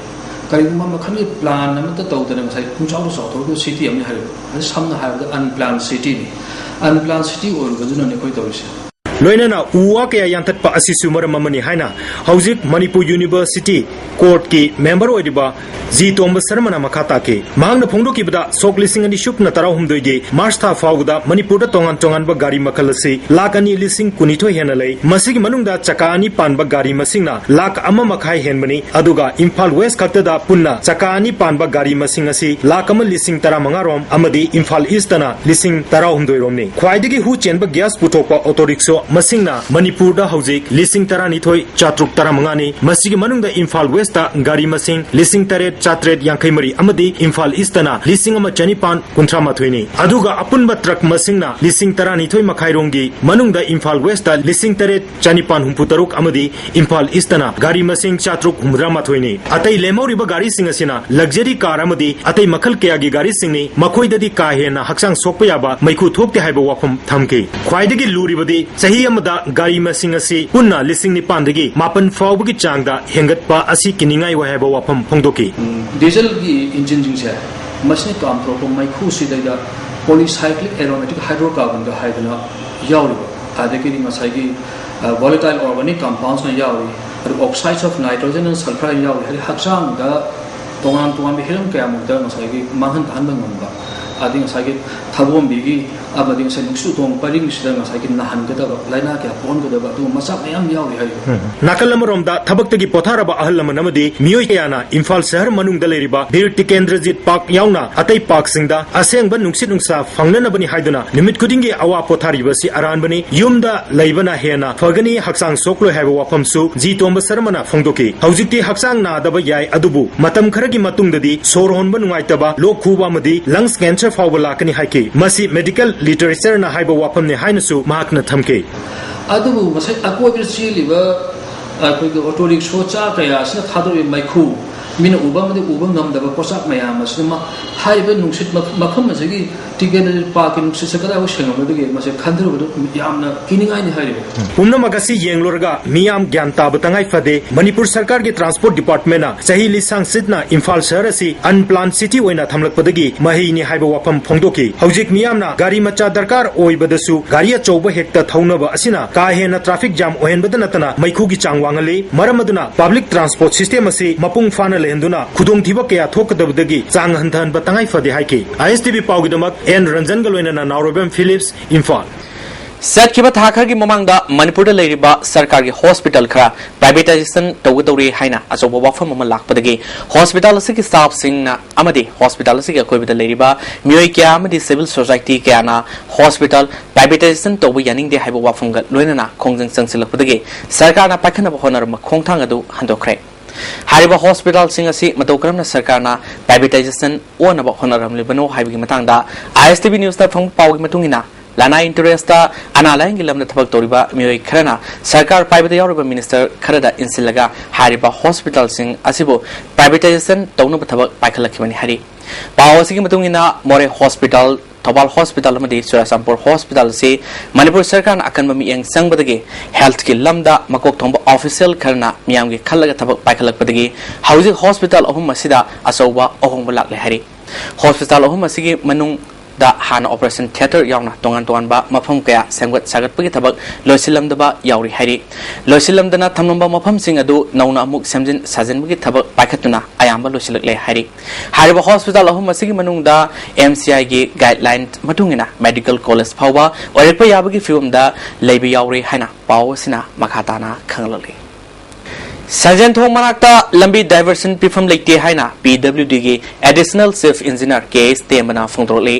ꯀꯔꯤꯒꯨꯝꯕ ꯃꯈꯜꯒꯤ plan ꯑꯃꯠꯇ ꯇꯧꯗꯅ ꯉꯁꯥꯏ ꯄꯨꯡꯆꯥꯎꯗ ꯆꯥꯎꯊꯣꯛꯄ city ꯑꯃꯅꯤ ꯍꯥꯏꯔꯤꯕ꯫ ꯑꯗꯨ ꯁꯝꯅ ꯍꯥꯏꯔꯕꯗ unplanned cityꯅꯤ꯫ Unplanned city ꯑꯣꯏꯔꯤꯕꯗꯨꯅꯅꯦ ꯑꯩꯈꯣꯏ ꯇꯧꯔꯤꯁꯦ꯫ ꯂꯣꯏꯅꯅ ꯎ ꯋꯥ ꯀꯌꯥ ꯌꯥꯟꯊꯠꯄ ꯑꯁꯤꯁꯨ ꯃꯔꯝ ꯑꯃꯅꯤ ꯍꯥꯏꯅ ꯍꯧꯖꯤꯛ ꯃꯅꯤꯄꯨꯔ University Courtꯀꯤ member ꯑꯣꯏꯔꯤꯕ ꯖꯤ ꯇꯣꯝꯕ ꯁꯔꯃꯅ ꯃꯈꯥ ꯇꯥꯈꯤ꯫ ꯃꯍꯥꯛꯅ ꯐꯣꯡꯗꯣꯛꯈꯤꯕꯗ ꯁꯣꯛ ꯂꯤꯁꯤꯡ ꯑꯅꯤ ꯁꯨꯞꯅ ꯇꯔꯥꯍꯨꯝꯗꯣꯏꯒꯤ March ꯊꯥ ꯐꯥꯎꯕꯗ ꯃꯅꯤꯄꯨꯔꯗ ꯇꯣꯉꯥꯟ ꯇꯣꯉꯥꯟꯕ ꯒꯥꯔꯤ ꯃꯈꯜ ꯑꯁꯤ ꯂꯥꯈ ꯑꯅꯤ ꯂꯤꯁꯤꯡ ꯀꯨꯟꯅꯤꯊꯣꯏ ꯍꯦꯟꯅ ꯂꯩ꯫ ꯃꯁꯤꯒꯤ ꯃꯅꯨꯡꯗ ꯆꯀꯥ ꯑꯅꯤ ꯄꯥꯟꯕ ꯒꯥꯔꯤ ꯃꯁꯤꯡꯅ ꯂꯥꯈ ꯑꯃ ꯃꯈꯥꯏ ꯍꯦꯟꯕꯅꯤ꯫ ꯑꯗꯨꯒ ꯏꯝꯐꯥꯜ West ꯈꯛꯇꯗ ꯄꯨꯟꯅ ꯆꯀꯥ ꯑꯅꯤ ꯄꯥꯟꯕ ꯒꯥꯔꯤ ꯃꯁꯤꯡ ꯑꯁꯤ ꯂꯥꯈ ꯑꯃ ꯂꯤꯁꯤꯡ ꯇꯔꯥꯃꯉꯥ ꯔꯣꯝ ꯑꯃꯗꯤ ꯏꯝꯐꯥꯜ Eastꯇꯅ ꯂꯤꯁꯤꯡ ꯇꯔꯥꯍꯨꯝꯗꯣꯏ ꯔꯣꯝꯅꯤ꯫ ꯈ꯭ꯋꯥꯏꯗꯒꯤ ꯍꯨ ꯆꯦꯟꯕ gas ꯄꯨꯊꯣꯛꯄ auto rickshaw ꯃꯁꯤꯡꯅ ꯃꯅꯤꯄꯨꯔꯗ ꯍꯧꯖꯤꯛ ꯂꯤꯁꯤꯡ ꯇꯔꯥꯅꯤꯊꯣꯏ ꯆꯥꯇ꯭ꯔꯨꯛ ꯇꯔꯥꯃꯉꯥꯅꯤ꯫ ꯃꯁꯤꯒꯤ ꯃꯅꯨꯡꯗ ꯏꯝꯐꯥꯜ Westꯇ ꯒꯥꯔꯤ ꯃꯁꯤꯡ ꯂꯤꯁꯤꯡ ꯇꯔꯦꯠ ꯆꯥꯇ꯭ꯔꯦꯠ ꯌꯥꯡꯈꯩ ꯃꯔꯤ ꯑꯃꯗꯤ ꯏꯝꯐꯥꯜ Eastꯇꯅ ꯂꯤꯁꯤꯡ ꯑꯃ ꯆꯅꯤꯄꯥꯟ ꯀꯨꯟꯊ꯭ꯔꯥ ꯃꯥꯊꯣꯏꯅꯤ꯫ ꯑꯗꯨꯒ ꯑꯄꯨꯟꯕ truck ꯃꯁꯤꯡꯅ ꯂꯤꯁꯤꯡ ꯇꯔꯥꯅꯤꯊꯣꯏ ꯃꯈꯥꯏ ꯔꯣꯝꯒꯤ ꯃꯅꯨꯡꯗ ꯏꯝꯐꯥꯜ Westꯇ ꯂꯤꯁꯤꯡ ꯇꯔꯦꯠ ꯆꯅꯤꯄꯥꯟ ꯍꯨꯝꯐꯨ ꯇꯔꯨꯛ ꯑꯃꯗꯤ ꯏꯝꯐꯥꯜ Eastꯇꯅ ꯒꯥꯔꯤ ꯃꯁꯤꯡ ꯆꯥꯇ꯭ꯔꯨꯛ ꯍꯨꯝꯐꯨꯇꯔꯥ ꯃꯥꯊꯣꯏꯅꯤ꯫ ꯑꯇꯩ ꯂꯦꯝꯍꯧꯔꯤꯕ ꯒꯥꯔꯤꯁꯤꯡ ꯑꯁꯤꯅ luxury car ꯑꯃꯗꯤ ꯑꯇꯩ ꯃꯈꯜ ꯀꯌꯥꯒꯤ ꯒꯥꯔꯤꯁꯤꯡꯅꯤ꯫ ꯃꯈꯣꯏꯗꯗꯤ ꯀꯥ ꯍꯦꯟꯅ ꯍꯛꯆꯥꯡ ꯁꯣꯛꯄ ꯌꯥꯕ ꯃꯩꯈꯨ ꯊꯣꯛꯇꯦ ꯍꯥꯏꯕ ꯋꯥꯐꯝ ꯊꯝꯈꯤ꯫ ꯈ꯭ꯋꯥꯏꯗꯒꯤ ꯂꯨꯔꯤꯕꯗꯤ ꯆꯍꯤ ꯑꯃꯗ ꯒꯥꯔꯤ ꯃꯁꯤꯡ ꯑꯁꯤ ꯄꯨꯟꯅ ꯂꯤꯁꯤꯡ ꯅꯤꯄꯥꯟꯗꯒꯤ ꯃꯥꯄꯟ ꯐꯥꯎꯕꯒꯤ ꯆꯥꯡꯗ ꯍꯦꯟꯒꯠꯄ ꯑꯁꯤ ꯀꯤꯅꯤꯡꯉꯥꯏ ꯑꯣꯏ ꯍꯥꯏꯕ ꯋꯥꯐꯝ ꯐꯣꯡꯗꯣꯛꯈꯤ꯫ ꯎꯝ, dieselꯒꯤ engineꯁꯤꯡꯁꯦ ꯃꯁꯤꯅ ꯀꯥꯝꯊꯣꯔꯛꯄ ꯃꯩꯈꯨꯁꯤꯗꯩꯗ polycyclic aromatic hydrocarbonꯒ ꯍꯥꯏꯗꯅ ꯌꯥꯎꯔꯤꯕ, ꯑꯗꯒꯤꯗꯤ ꯉꯁꯥꯏꯒꯤ volatile organic compoundsꯅ ꯌꯥꯎꯔꯤ, ꯑꯗꯨꯒ oxides of nitrogen and sulfur ꯌꯥꯎꯔꯤ꯫ ꯍꯥꯏꯗꯤ ꯍꯛꯆꯥꯡꯗ ꯇꯣꯉꯥꯟ ꯇꯣꯉꯥꯟꯕ ꯍꯤꯔꯝ ꯀꯌꯥꯃꯨꯛꯇ ꯉꯁꯥꯏꯒꯤ ꯃꯥꯡꯍꯟ ꯇꯥꯍꯟꯕ ꯉꯝꯕ, ꯑꯗꯩ ꯉꯁꯥꯏꯒꯤ ꯊꯥꯕꯣꯝꯕꯤꯒꯤ ꯑꯃꯗꯤ ꯉꯁꯥꯏ ꯅꯨꯡꯁꯤꯠ ꯎꯊꯣꯡ ꯄꯔꯤꯡꯁꯤꯗ ꯉꯁꯥꯏꯒꯤ ꯅꯥꯍꯟꯒꯗꯕ ꯂꯥꯏꯅꯥ ꯀꯌꯥ ꯄꯣꯛꯍꯟꯒꯗꯕ ꯑꯗꯨꯒꯨꯝꯕ ꯃꯆꯥꯛ ꯃꯌꯥꯝ ꯌꯥꯎꯔꯤ ꯍꯥꯏꯔꯤꯕ꯫ ꯎꯝ꯫ ꯅꯥꯀꯜ ꯑꯃꯔꯣꯝꯗ ꯊꯕꯛꯇꯒꯤ ꯄꯣꯊꯥꯔꯕ ꯑꯍꯜ ꯂꯃꯟ ꯑꯃꯗꯤ ꯃꯤꯑꯣꯏ ꯀꯌꯥꯅ ꯏꯝꯐꯥꯜ ꯁꯍꯔ ꯃꯅꯨꯡꯗ ꯂꯩꯔꯤꯕ ꯕꯤꯔ ꯇꯤꯀꯦꯟꯗ꯭ꯔꯖꯤꯠ ꯄꯥꯔꯛ ꯌꯥꯎꯅ ꯑꯇꯩ ꯄꯥꯔꯛꯁꯤꯡꯗ ꯑꯁꯦꯡꯕ ꯅꯨꯡꯁꯤꯠ ꯅꯨꯡꯁꯥ ꯐꯪꯅꯅꯕꯅꯤ ꯍꯥꯏꯗꯨꯅ ꯅꯨꯃꯤꯠ ꯈꯨꯗꯤꯡꯒꯤ ꯑꯋꯥ ꯄꯣꯊꯥꯔꯤꯕꯁꯤ ꯑꯔꯥꯟꯕꯅꯤ꯫ ꯌꯨꯝꯗ ꯂꯩꯕꯅ ꯍꯦꯟꯅ ꯐꯒꯅꯤ, ꯍꯛꯆꯥꯡ ꯁꯣꯛꯂꯣꯏ ꯍꯥꯏꯕ ꯋꯥꯐꯝꯁꯨ ꯖꯤ ꯇꯣꯝꯕ ꯁꯔꯃꯅ ꯐꯣꯡꯗꯣꯛꯈꯤ꯫ ꯍꯧꯖꯤꯛꯇꯤ ꯍꯛꯆꯥꯡ ꯅꯥꯗꯕ ꯌꯥꯏ, ꯑꯗꯨꯕꯨ ꯃꯇꯝ ꯈꯔꯒꯤ ꯃꯇꯨꯡꯗꯗꯤ ꯁꯣꯔ ꯍꯣꯟꯕ ꯅꯨꯡꯉꯥꯏꯇꯕ, ꯂꯣꯛ ꯈꯨꯕ ꯑꯃꯗꯤ lungs cancer ꯐꯥꯎꯕ ꯂꯥꯛꯀꯅꯤ ꯍꯥꯏꯈꯤ꯫ ꯃꯁꯤ medical literatureꯅ ꯍꯥꯏꯕ ꯋꯥꯐꯝꯅꯤ ꯍꯥꯏꯅꯁꯨ ꯃꯍꯥꯛꯅ ꯊꯝꯈꯤ꯫ ꯑꯗꯨꯕꯨ ꯉꯁꯥꯏ ꯑꯀꯣꯏꯕꯗ ꯆꯦꯜꯂꯤꯕ ꯑꯩꯈꯣꯏꯒꯤ auto rickshaw ꯆꯥ ꯀꯌꯥ ꯑꯁꯤꯅ ꯊꯥꯗꯣꯔꯛꯏꯕ ꯃꯩꯈꯨ, ꯃꯤꯅ ꯎꯕ ꯑꯃꯗꯤ ꯎꯕ ꯉꯝꯗꯕ ꯄꯣꯠꯁꯛ ꯃꯌꯥꯝ ꯑꯁꯤꯅ ꯃ-, ꯍꯥꯏꯔꯤꯕ ꯅꯨꯡꯁꯤꯠ ꯃ-, ꯃꯐꯝ ꯑꯁꯤꯒꯤ ꯇꯤꯀꯦꯟꯗ꯭ꯔꯖꯤꯠ ꯄꯥꯔꯛꯀꯤ ꯅꯨꯡꯁꯤꯠꯁꯦ ꯀꯗꯥꯏꯐꯥꯎ ꯁꯦꯡꯂꯝꯒꯗꯒꯦ, ꯃꯁꯤ ꯈꯟꯊꯔꯨꯕꯗ ꯌꯥꯝꯅ ꯀꯤꯅꯤꯡꯉꯥꯏꯅꯤ ꯍꯥꯏꯔꯤꯕ꯫ ꯄꯨꯝꯅꯃꯛ ꯑꯁꯤ ꯌꯦꯡꯂꯨꯔꯒ ꯃꯤꯌꯥꯝ ꯒ꯭ꯌꯥꯟ ꯇꯥꯕ ꯇꯉꯥꯏ ꯐꯗꯦ꯫ ꯃꯅꯤꯄꯨꯔ ꯁꯔꯀꯥꯔꯒꯤ transport departmentꯅ ꯆꯍꯤ ꯂꯤꯁꯥꯡ ꯁꯤꯠꯅ ꯏꯝꯐꯥꯜ ꯁꯍꯔ ꯑꯁꯤ unplanned city ꯑꯣꯏꯅ ꯊꯝꯂꯛꯄꯗꯒꯤ ꯃꯍꯩꯅꯤ ꯍꯥꯏꯕ ꯋꯥꯐꯝ ꯐꯣꯡꯗꯣꯛꯈꯤ꯫ ꯍꯧꯖꯤꯛ ꯃꯤꯌꯥꯝꯅ ꯒꯥꯔꯤ ꯃꯆꯥ ꯗꯔꯀꯥꯔ ꯑꯣꯏꯕꯗꯁꯨ ꯒꯥꯔꯤ ꯑꯆꯧꯕ ꯍꯦꯛꯇ ꯊꯧꯅꯕ ꯑꯁꯤꯅ ꯀꯥ ꯍꯦꯟꯅ traffic jam ꯑꯣꯏꯍꯟꯕꯗ ꯅꯠꯇꯅ ꯃꯩꯈꯨꯒꯤ ꯆꯥꯡ ꯋꯥꯡꯍꯜꯂꯤ꯫ ꯃꯔꯝ ꯑꯗꯨꯅ public transport system ꯑꯁꯤ ꯃꯄꯨꯡ ꯐꯥꯅ ꯂꯩꯍꯟꯗꯨꯅ ꯈꯨꯗꯣꯡꯊꯤꯕ ꯀꯌꯥ ꯊꯣꯛꯀꯗꯕꯗꯒꯤ ꯆꯥꯡ ꯍꯟꯊꯍꯟꯕ ꯇꯉꯥꯏ ꯐꯗꯦ ꯍꯥꯏꯈꯤ꯫ ISTV ꯄꯥꯎꯒꯤꯗꯃꯛ ꯑꯦꯟ ꯔꯟꯖꯟꯒ ꯂꯣꯏꯅꯅ ꯅꯥꯎꯔꯣꯏꯕꯝ ꯐꯤꯂꯤꯞꯁ, ꯏꯝꯐꯥꯜ꯫ ꯆꯠꯈꯤꯕ ꯊꯥ ꯈꯔꯒꯤ ꯃꯃꯥꯡꯗ ꯃꯅꯤꯄꯨꯔꯗ ꯂꯩꯔꯤꯕ ꯁꯔꯀꯥꯔꯒꯤ hospital ꯈꯔ privatization ꯇꯧꯒꯗꯧꯔꯤ ꯍꯥꯏꯅ ꯑꯆꯧꯕ ꯋꯥꯐꯝ ꯑꯃ ꯂꯥꯛꯄꯗꯒꯤ hospital ꯑꯁꯤꯒꯤ staffꯁꯤꯡꯅ ꯑꯃꯗꯤ hospital ꯑꯁꯤꯒꯤ ꯑꯀꯣꯏꯕꯗ ꯂꯩꯔꯤꯕ ꯃꯤꯑꯣꯏ ꯀꯌꯥ ꯑꯃꯗꯤ civil society ꯀꯌꯥꯅ hospital privatization ꯇꯧꯕ ꯌꯥꯅꯤꯡꯗꯦ ꯍꯥꯏꯕ ꯋꯥꯐꯝꯒ ꯂꯣꯏꯅꯅ ꯈꯣꯡꯖꯪ ꯆꯪꯁꯤꯜꯂꯛꯄꯗꯒꯤ ꯁꯔꯀꯥꯔꯅ ꯄꯥꯏꯈꯠꯅꯕ ꯍꯣꯠꯅꯔꯝꯕ ꯈꯣꯡꯊꯥꯡ ꯑꯗꯨ ꯍꯟꯗꯣꯛꯈ꯭ꯔꯦ꯫ ꯍꯥꯏꯔꯤꯕ hospitalꯁꯤꯡ ꯑꯁꯤ ꯃꯇꯧ ꯀꯔꯝꯅ ꯁꯔꯀꯥꯔꯅ privatization ꯑꯣꯟꯅꯕ ꯍꯣꯠꯅꯔꯝꯂꯤꯕꯅꯣ ꯍꯥꯏꯕꯒꯤ ꯃꯇꯥꯡꯗ ISTV newsꯅ ꯐꯪꯕ ꯄꯥꯎꯒꯤ ꯃꯇꯨꯡ ꯏꯟꯅ, ꯂꯅꯥꯏ interestꯇ ꯑꯅꯥ ꯂꯥꯌꯦꯡꯒꯤ ꯂꯝꯗ ꯊꯕꯛ ꯇꯧꯔꯤꯕ ꯃꯤꯑꯣꯏ ꯈꯔꯅ ꯁꯔꯀꯥꯔ ꯄꯥꯏꯕꯗ ꯌꯥꯎꯔꯤꯕ minister ꯈꯔꯗ ꯏꯟꯁꯤꯜꯂꯒ ꯍꯥꯏꯔꯤꯕ hospitalꯁꯤꯡ ꯑꯁꯤꯕꯨ privatization ꯇꯧꯅꯕ ꯊꯕꯛ ꯄꯥꯏꯈꯠꯂꯛꯈꯤꯕꯅꯤ ꯍꯥꯏꯔꯤ꯫ ꯄꯥꯎ ꯑꯁꯤꯒꯤ ꯃꯇꯨꯡ ꯏꯟꯅ, ꯃꯣꯔꯦ hospital, ꯊꯧꯕꯥꯜ hospital ꯑꯃꯗꯤ ꯆꯨꯔꯥꯆꯥꯟꯄꯨꯔ hospital ꯑꯁꯤ ꯃꯅꯤꯄꯨꯔ ꯁꯔꯀꯥꯔꯅ ꯑꯀꯟꯕ ꯃꯤꯠꯌꯦꯡ ꯆꯪꯕꯗꯒꯤ healthꯀꯤ ꯂꯝꯗ ꯃꯀꯣꯛ ꯊꯣꯡꯕ official ꯈꯔꯅ ꯃꯤꯌꯥꯝꯒꯤ ꯈꯜꯂꯒ ꯊꯕꯛ ꯄꯥꯏꯈꯠꯂꯛꯄꯗꯒꯤ ꯍꯧꯖꯤꯛ hospital ꯑꯍꯨꯝ ꯑꯁꯤꯗ ꯑꯆꯧꯕ ꯑꯍꯣꯡꯕ ꯂꯥꯛꯂꯦ ꯍꯥꯏꯔꯤ꯫ ꯍꯣꯁꯄꯤꯇꯥꯜ ꯑꯍꯨꯝ ꯑꯁꯤꯒꯤ ꯃꯅꯨꯡꯗ ꯍꯥꯟꯅ ꯑꯣꯄꯔꯦꯁꯟ ꯊꯤꯌꯦꯇꯔ ꯌꯥꯎꯅ ꯇꯣꯉꯥꯟ ꯇꯣꯉꯥꯟꯕ ꯃꯐꯝ ꯀꯌꯥ ꯁꯦꯝꯒꯠ ꯁꯥꯒꯠꯄꯒꯤ ꯊꯕꯛ ꯂꯣꯏꯁꯤꯜꯂꯝꯗꯕ ꯌꯥꯎꯔꯤ ꯍꯥꯏꯔꯤ꯫ ꯂꯣꯏꯁꯤꯜꯂꯝꯗꯅ ꯊꯝꯂꯝꯕ ꯃꯐꯝꯁꯤꯡ ꯑꯗꯨ ꯅꯧꯅ ꯑꯃꯨꯛ ꯁꯦꯝꯖꯤꯟ ꯁꯥꯖꯤꯟꯕꯒꯤ ꯊꯕꯛ ꯄꯥꯏꯈꯠꯇꯨꯅ ꯑꯌꯥꯝꯕ ꯂꯣꯏꯁꯤꯜꯂꯛꯂꯦ ꯍꯥꯏꯔꯤ꯫ ꯍꯥꯏꯔꯤꯕ ꯍꯣꯁꯄꯤꯇꯥꯜ ꯑꯍꯨꯝ ꯑꯁꯤꯒꯤ ꯃꯅꯨꯡꯗ ꯑꯦꯝ ꯁꯤ ꯑꯥꯏꯒꯤ ꯒꯥꯏꯗꯂꯥꯏꯟ ꯃꯇꯨꯡ ꯏꯟꯅ ꯃꯦꯗꯤꯀꯦꯜ ꯀꯣꯂꯦꯖ ꯐꯥꯎꯕ ꯑꯣꯏꯔꯛꯄ ꯌꯥꯕꯒꯤ ꯐꯤꯕꯝꯗ ꯂꯩꯕ ꯌꯥꯎꯔꯤ ꯍꯥꯏꯅ ꯄꯥꯎ ꯑꯁꯤꯅ ꯃꯈꯥ ꯇꯥꯅ ꯈꯪꯍꯜꯂꯛꯂꯤ꯫ ꯁꯟꯖꯦꯟꯊꯣꯡ ꯃꯅꯥꯛꯇ ꯂꯝꯕꯤ ꯗꯥꯏꯚꯔꯁꯟ ꯄꯤꯐꯝ ꯂꯩꯇꯦ ꯍꯥꯏꯅ ꯄꯤ ꯗꯕ꯭ꯂꯤꯎ ꯗꯤꯒꯤ ꯑꯦꯗꯤꯁꯅꯦꯜ ꯆꯤꯐ ꯏꯟꯖꯤꯅꯤꯌꯔ ꯀꯦ ꯑꯦꯁ ꯇꯦꯝꯕꯅ ꯐꯣꯡꯗꯣꯔꯛꯂꯤ꯫